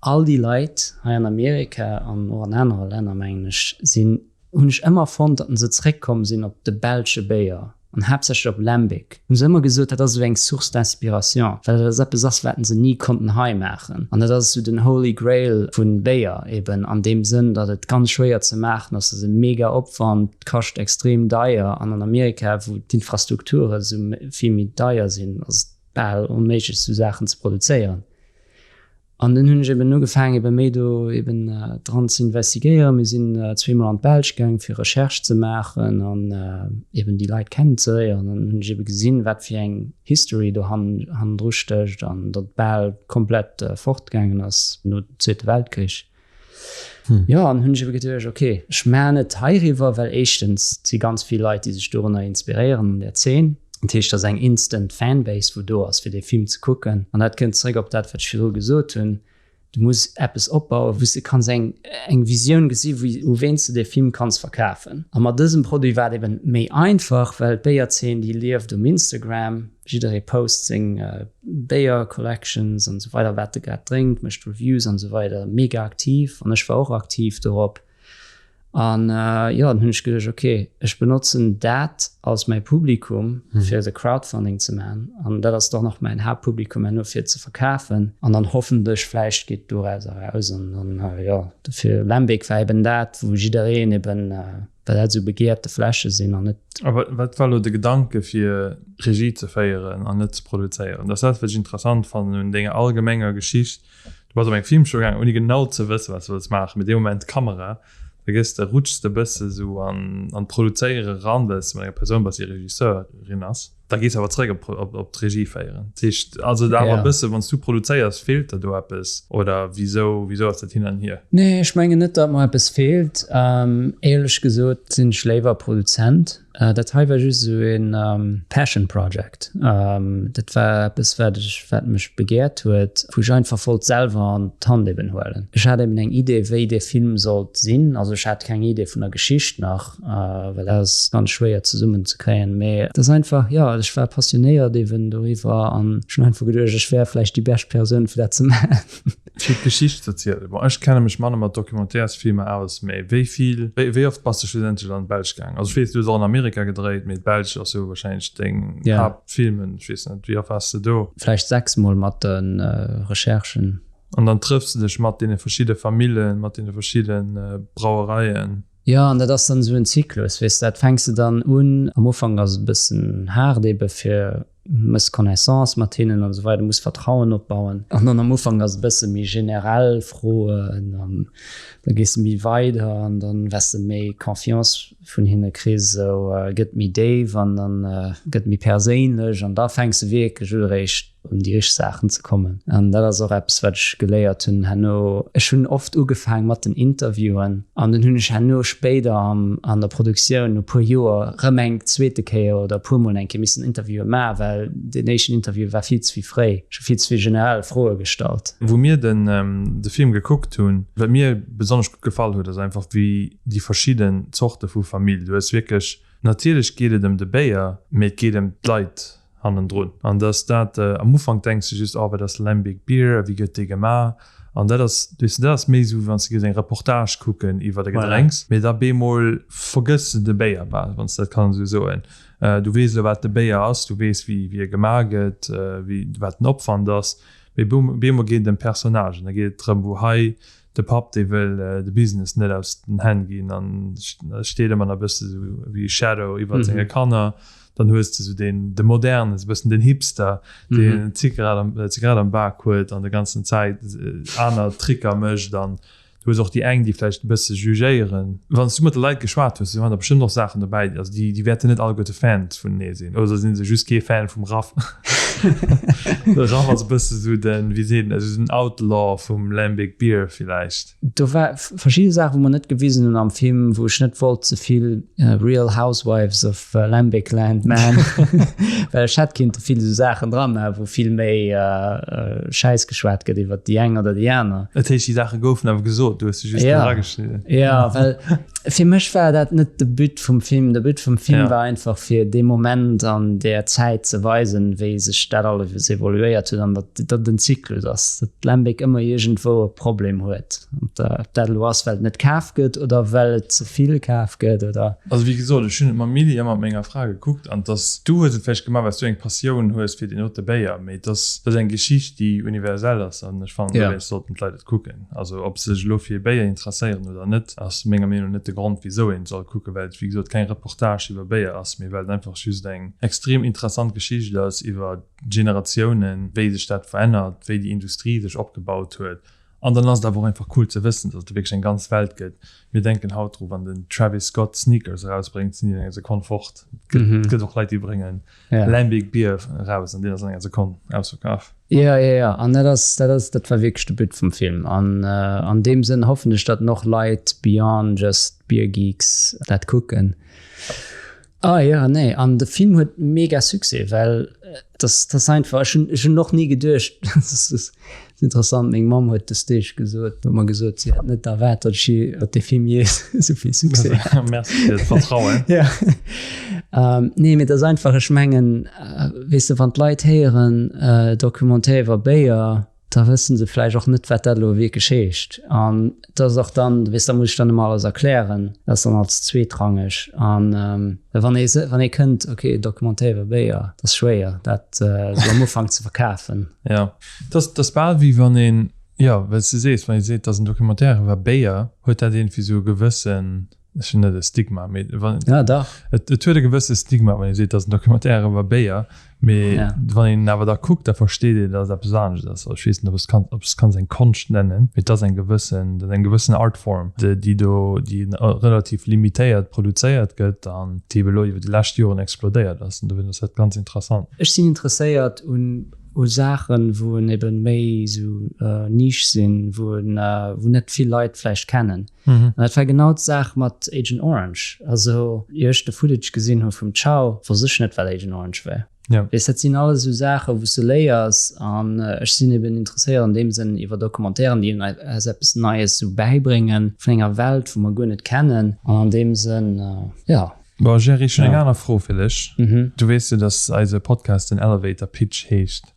All déi Leit hei an Amerika an och an anere Länner, mengen ech, sinn, hunn ech ëmmer fonnt, datt se zréckkomm sinn op de belsche Béier an haaptsächlech op Lambic. Hu se ëmmer gesot, dat ass esou eng Source d'inspiration, well dat ass eppes ass, wat se ni konnten hei maachen. An dat ass esou den Holy Grail vu Béier eben an deem Sënn, datt et ganz schwéier ze maachen ass, dat ass e mega Opwand, kascht extrem deier an an Amerika, wou d'Infrastrukture esou vill méi deier sinn, ass et bal onméiglech, esou Saachen ze produzéieren. An dunn hunn ech eben ugefaangen, eben méi do eben dran ze investigéieren. Mir sinn zweemol an d'Belsch gaang, fir Recherche ze maachen an eben déi Leit kennenzeléieren. An hunn ech eben gesinn, wat fir eng History do hannendru stécht an datt et bal komplett fortgaangen ass no dem Zweete Weltkrich. Jo, an hunn ech ebe geduecht, ok, ech maachen et heiriwwer, well éischtens si ganz vill Leit, déi sech dorunner inspiréieren an där Zeen. Dat heescht, et ass eng instant Fanbase, wou do ass, fir dee Film ze kucken. An dat kënnt zeréck op dat, wat ech virdru gesot hunn, Du muss eppes opbauen, wou s de kanns eng, eng Visioun gesi wou, u ween s de dee Film kanns verkafen. A mat dësem Produit war et eben méi einfach, well d'Béierzeen, déi lieft um Instagram. Jidderee post seng Béier Collections an esou weider, wat e grad drénkt, mécht Reviews an esou weider, mega aktiv an ech war och aktiv dorop. An jo, dann hunn ech geduecht, ok, ech benotzen dat als mäi Publikum fir de Crowdfunding ze man an dat ass dann och mäin Haaptpublikum herno fir ze verkafen an dann hoffentlech vläicht geet doraus eraus an dann jo, dofir Lambic war eben dat wou jiddereen eben Well dat esou begehrte Fläsche sinn an net. A wat war elo de Gedanke fir Regie ze féieren an net ze produzéieren? Dat ass dat wat ech interessant fannen un denger allgemenger Geschicht. Du bass op eng Filmschoul gaangen ouni genau ze wëssen wat s de wëlls maachen, mee dee Moment Kamera, da gëss de, rutschs de e bësse sou an d'Produzéiere ran, well s de mat enger Persoun bass déi Regisseurin ass. Da gees awer zréck op, op, op d'Regie féieren. Dat heescht, ass et awer e bësse, wann s du produzéiers, feelt der do eppes oder wisou, wisou ass dat hin an hier? Nee, ech mengen net, datt mer eppes feelt. Éierlech gesot sinn ech léiwer Produzent. Dat hei war just esou e Passion Project. Dat war eppes, wat ech, wat mech begäert huet, wou ech einfach wollt selwer an d'Hand eben huelen. Ech hat eben eng Idee, wéi dee Film sollt sinn. Also ech hat keng Idee vun der Geschicht nach. Well dat ass ganz schwéier zesummen ze kréien. Mee et ass einfach, jo, ech war passionéiert eben doriwwer an ech hunn einfach geduecht, ech wär vläicht déi bescht Persoun fir dat ze maachen. Fir d'Geschicht ze erzielen. Bon, ech kenne mech manner mat Documentairesfilmer aus, mee wéi vill, wéi oft bass de schlussendlech an d'Belsch gaangen? Also ech weess, du hues och an Amerika gedréit, mee d'Belsch ass jo warscheinlech deng Haaptfilmen. Ech weess net, wéi oft waars de do? Vläicht 6 mol mat de Recherchen. An dann trëffs de dech mat deene verschidde Famillen, mat deene verschidde Brauereien. Jo, an dat ass dann esou en Zyklus, weess de, dat fänks de dann un, am Ufank ass et e bëssen haart ebe fir mëss Connaissance mat hinnen an esou weider, muss Vertrauen opbauen. An dann am Ufank ass et e bësse méi generell Froen an da gees de méi weider an dann wess de méi Confiance vun hinne kriss, esou gëtt méi déif an dann gëtt méi perséinlech an da fänks de wierklech u eréischt un déi richteg Saachen ze kommen. An dat ass och eppes, wat ech geléiert hunn herno. Ech hunn oft ugefaang mat den Interviewen an dunn hunn ech herno spéider am, an der Produktioun no puer Joer rëm eng zweete Kéier oder e puer Mol eng Kéier missen Interviewe maachen, well deen éischten Interview war vill ze vill fréi. Ech hu vill ze vill generell Froe gestallt. Wou mir den de Film gekuckt hunn, wat mir besonnesch gutt gefall huet, ass einfach wéi déi verschidden Zorte vu Famill, du hues wierklech, natierlech geet et ëm de Béier, mee et geet ëm d'Leit hannendrun. An dass dat, am Ufank denks de just, oh wat ass Lambic Beer a wéi gëtt dee gemaach? An dat ass, weess de, dat ass méi esou wéi wann s de géifs eng Reportage kucken iwwer e Gedrénks, mee da bemol vergëss de de Béier bal, wann s de dat kanns esou soen. Du weess elo wat de Béier ass, du weess wéi wéi e gemaach gëtt, wéi wat den Opwand ass, mee bemol geet et ëm Personnagen, da geet et drëm, wou hei De Papp, dee wëll de Business net aus den Hänn ginn an steet ëmmer nach e bësse sou wéi e Shadow iwwer senge Kanner. Dann hues de sou deen, de Modernen, sou e bëssen den Hipster, deen d'Zigarett am, d'Zigarett am Bak huet an de ganzen Zäit aner Tricker mécht. An du hues och déi eng, déi vläicht e bësse jugéieren. Wann s du mat de Leit geschwat hues, do waren der bestëmmt och Saachen dobäi, also déi, déi wäerten net alleguerte Fans vunenee sinn. Oder sinn se just kee Fan vum Raff? De Raff ass e bësse sou den, wéi seet een, esou den Outlaw vum Lambic Beer villäicht. Do war verschidde Saachen, wou mer net gewisen hunn am Film, wou ech net wollt ze vill Real Housewives of Lambic Land man, well ech hätt kinnte vill esou Saachen dra man, wou vill méi Schäiss geschwat gëtt iwwer déi eng oder déi aner. Dat heescht, déi Saache goufen awer gesot, du hues se just net erageschnidden? Jo, well Fir mech war dat net de But vum Film. De But vum Film ja. war einfach fir dee Moment an der Zäit ze weisen, wéi sech dat alles evoluéiert huet an datt dat den Zyklus ass, datt Lambic ëmmer iergendwou e Problem huet. Ob dat elo ass, well et net kaf gëtt oder well et ze vill kaf gëtt oder. Also wéi gesot, ech hunn et mam Milly a mat menger Fra gekuckt an dass du hues et vläicht gemaach, well s du eng Passioun hues fir deen dote Béier, mee et ass, dat ass eng Geschicht, déi universell ass an ech fannen, dowéinst sollten d'Leit et kucken. Also ob se sech elo fir Béier interesséieren oder net, ass menger Meenung no net de Grond wisou een soll kucken, well et wéi gesot keng Reportage iwwer Béier ass, mee well et einfach just eng extrem interessant Geschicht ass iwwer Generatiounen, wéi sech dat verännert, wéi déi Industrie sech opgebaut huet. An dann ass et awer och einfach cool ze wëssen, datt et wierklech eng ganz Welt gëtt. Mir denken haut dru wann den Travis Scott Sneakers erausbréngt, sinn déi an enger Sekonn fort. Et gëtt och Leit déi bréngen Lambic Beer eraus an deen ass an enger Sekonn ausverkaf. Jo, jo, jo, an dat ass, dat ass, dat war wierklech de But vum Film. An an deem Sënn hoffen ech, datt och Leit beyond just Beer Geeks dat kucken. Ah jo, nee, an de Film huet mega Succès, well dat, dat ass einfach, ech hunn, ech hunn och ni geduecht, dat ass interessant, meng Mamm huet dës Deeg gesot, huet mer gesot, si hätt net erwaart, datt ech je, datt dee Film jee esou vill Succès hätt. Merci fir d'Vertrauen. Ja. Nee, mee dat ass einfach, ech mengen, Weess de, wann d'Leit héieren Documentaire iwwer Béier, da wësse se vläicht och net, wat dat elo wierklech heescht. An et ass och dann, weess, da muss ech dann ëmmer alles erklären, dat ass dann als zweetrangeg. An wann ee, wann ee kënnt, okay, Documentaire iwwer Béier, dat ass schwéier, dat esou am Ufank ze verkafen. Jo, et ass, et ass bal wéi wann een, jo, well s de sees, wann ee seet, et ass en Documentaire iwwer Béier, huet dat iergendwéi esou e gewëssen, Ech hunn net e Stigma, mee wann, ja, dach. Et, et huet e gewësse Stigma, wann ee seet, dat ass en Documentaire iwwer Béier, mee ja. wann een awer da kuckt, da versteet een, datt et eppes anescht ass. Also, ech weess net, ob s kann, ob s kanns eng Konscht nennen, mee et ass eng gewëssen, dat ass eng gewëssen Artform, déi, déi do, déi relativ limitéiert produzéiert gëtt an déi ebe elo iwwer déi lescht Joren explodéiert ass. An dowéinst ass dat ganz interessant. Ech sinn interesséiert un u Saachen, wou en eben méi esou Niche sinn, wou en, wou net vill Leit vläicht kennen. An dat war genau d'Saach mat Agent Orange. Also ier ech de Footage gesinn hu vum Chow, wosst ech net wat Agent Orange war. Ja. Weess, dat sinn alles esou Saachen, wou s de léiers. An ech sinn eben interesséiert an deem Sënn iwwer Documentairen, déi eis eppes Neies esou bäibréngen vun enger Welt, wou mer guer net kennen. An an deem Sënn, jo. Bon, Jerry, ech hunn eng aner Fro fir dech. Du weess jo, dass eise Podcast den Elevator Pitch heescht.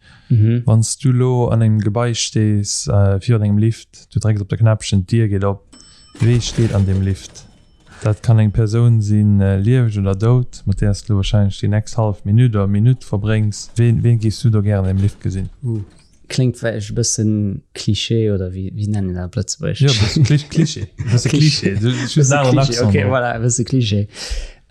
Wann s du lo an engem Gebai stees, virun engem Lift, du drécks op de Knäppchen, d'Dier geet op, wee steet an deem Lift? Dat kann eng Persoun sinn, lieweg oder dout, mat där s du lo warscheinlech déi nächst hallef Minutt oder Minutt verbréngs. Ween, ween géifs du do gären an deem Lift gesinn? Uh. Kléngt vläicht e bëssen Klischee oder wéi, wéi nennen een dat op Lëtzebuergesch? Jo, e bëssen Klischee. E bësse Klischee. Just en aneren Accent. Okay, voilà, e bësse Klischee.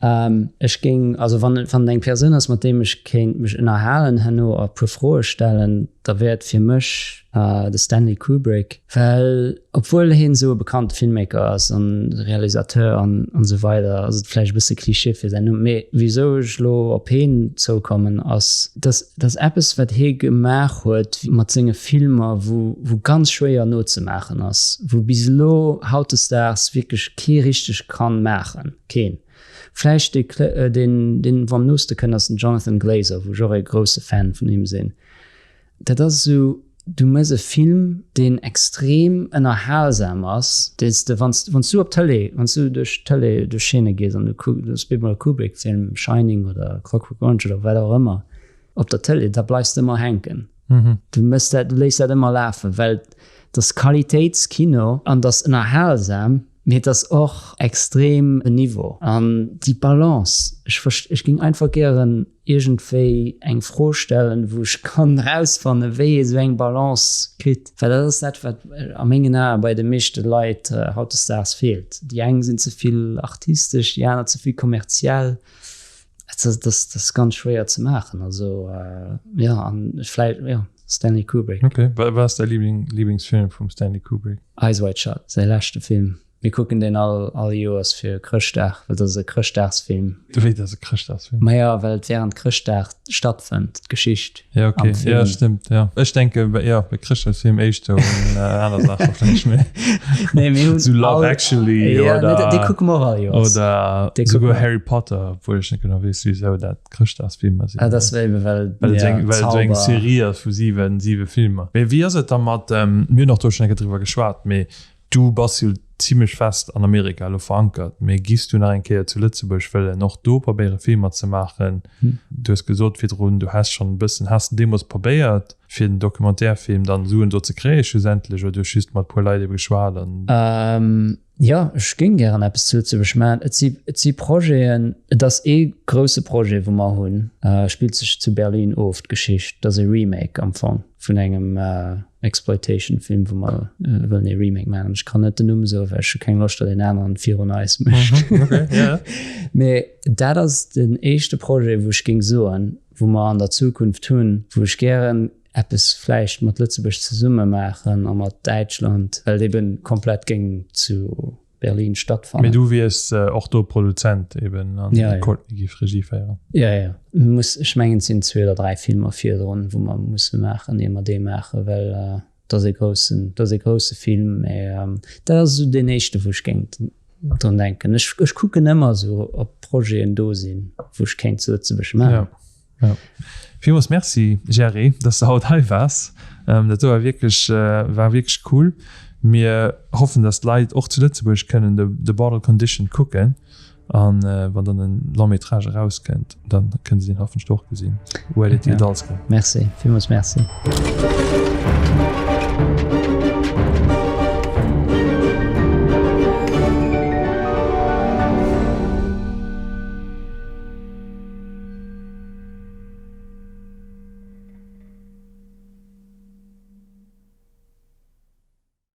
Ech géing, also wann, wann et eng Persoun ass, mat deem ech kéint mech ënnerhalen herno a puer Froe stellen, da wär et fir mech de Stanley Kubrick, well obwuel hien esou e bekannte Filmmaker ass an Realisateur an an esou weider, ass et vläicht e bësse Klischee fir säin Numm, mee wisou ech elo op hien zoukommen ass, dass dass eppes wat hie gemaach huet mat senge Filmer, wou wou ganz schwéier nozemaachen ass, wou bis elo hautdesdaags wierklech kee richteg kann maachen, keen. Vläicht dee deen deen wou am nooste kënnt ass den Jonathan Glazer, wou ech och e grousse Fan vun him sinn. Dat ass esou, du méchs e Film, deen extrem ënnerhalsam ass, deen s de, wann s, wann s du op d'Tëlee, wann s du duerch d'Tëlee, duerch Chaîne gees an du kucks, du spills mol e Kubrick-Film, Shining oder Clockwork Orange oder wat och ëmmer, op der Tëlee, da bleifs de ëmmer hänken. Du méchs dat, du léiss dat ëmmer lafen, well et ass Qualitéitskino an et ass ënnerhalsam. Mee et ass och extrem en Niveau. An déi Balance, ech verst, ech géing einfach gären iergendwéi eng Fro stellen, wou ech kann erausfannen, wéi ee sou eng Balance kritt. Well dat ass dat, wat a mengen Ae bei de meeschte Leit hautdesdaags feelt. Déi eng sinn ze vill artistesch, déi aner ze vill kommerziell. Et ass, dat ass ganz schwéier ze maachen. Also, jo, an vläicht, jo, Stanley Kubrick. Ok, wat ass däi Liebling, Lieblingsfilm vum Stanley Kubrick? Eyes Wide Shut, säi leschte Film. Mir kucken deen all, all Joers fir Chrëschtdag, well dat ass e Chrëschtdagsfilm. Wéi, dat ass e Chrëschtdagsfilm? Maja, well et während Chrëschtdag stattfënnt, d'Geschicht Ja, ok, am Film. Ja, stëmmt, ja. Ech denke bei, ja, bei Chrëschtdagsfilm éischter un aner Saachen vläicht, mee. Nee, mir hunn Sou Love all, Actually ja, nee, oder, dee kucke mer och all Joers. Oder Dee kucke souguer mer. Harry Potter, obwuel ech net genau weess, wisou dat Chrëschtdagsfilmer sinn. Ah, dat wär eben well, well et eng, well et eng Serie ass vu 7, 7 Filmer. Mee wéi ass et da mat, mir hunn och do schonn eng Kéier driwwer geschwat, mee du bass jo zimlech fest an Amerika elo verankert, mee giffs du nach eng Kéier zu Lëtzebuerg wëllen och do probéiere Filmer ze maachen? Du hues gesot virdrun, du häss schonn e bëssen, has de deemools probéiert fir den Documentaire-Film dann Suen do ze kréie schlussendlech oder du hues just mat puer Leit ebe geschwat an? Jo, ech géing gären eppes zu Lëtzebuerg maachen. Et si, et si Projeten, et ass ee grousse Projet, wou mer hunn, spillt sech zu Berlin of, d'Geschicht. Dat ass e Remake am Fong vun engem Exploitation-Film, wou mer wëllen ee Remake maachen. Ech kann net den Numm soen, well ech hu keng Loscht, datt een aneren virun eis mécht. Mee dat ass den éischte Projet, wou ech géing soen, wou mer an der Zukunft hunn, wou ech gären eppes vläicht mat Lëtzebuerg zesumme maachen a mat Däitschland, well et eben komplett géing zu Berlin stattfannen. Mee du wiers och do Produzent eben an de Courtney géif Regie féieren? Jo, jo. Muss, ech mengen et sinn zwee oder dräi Filmer virdrun, wou mer musse maachen, ier mer dee maachen, well et ass ee groussen, et ass ee grousse Film. Mee dat ass esou deen éischte, wou ech géing drun denken. Ech, ech kucken ëmmer esou, ob Projeten do sinn, wou ech kéint zu Lëtzebuerg maachen. Ja. Villmools Merci Jerry, dass de haut hei waars. Dat do war wierklech, war wierklech cool. Mir hoffen, dass d'Leit och zu Lëtzebuerg kënnen de The Bottle Condition kucken an wann dann den Long Métrage erauskënnt, dann kënne se deen hoffentlech och gesinn. Merci, villmools Merci.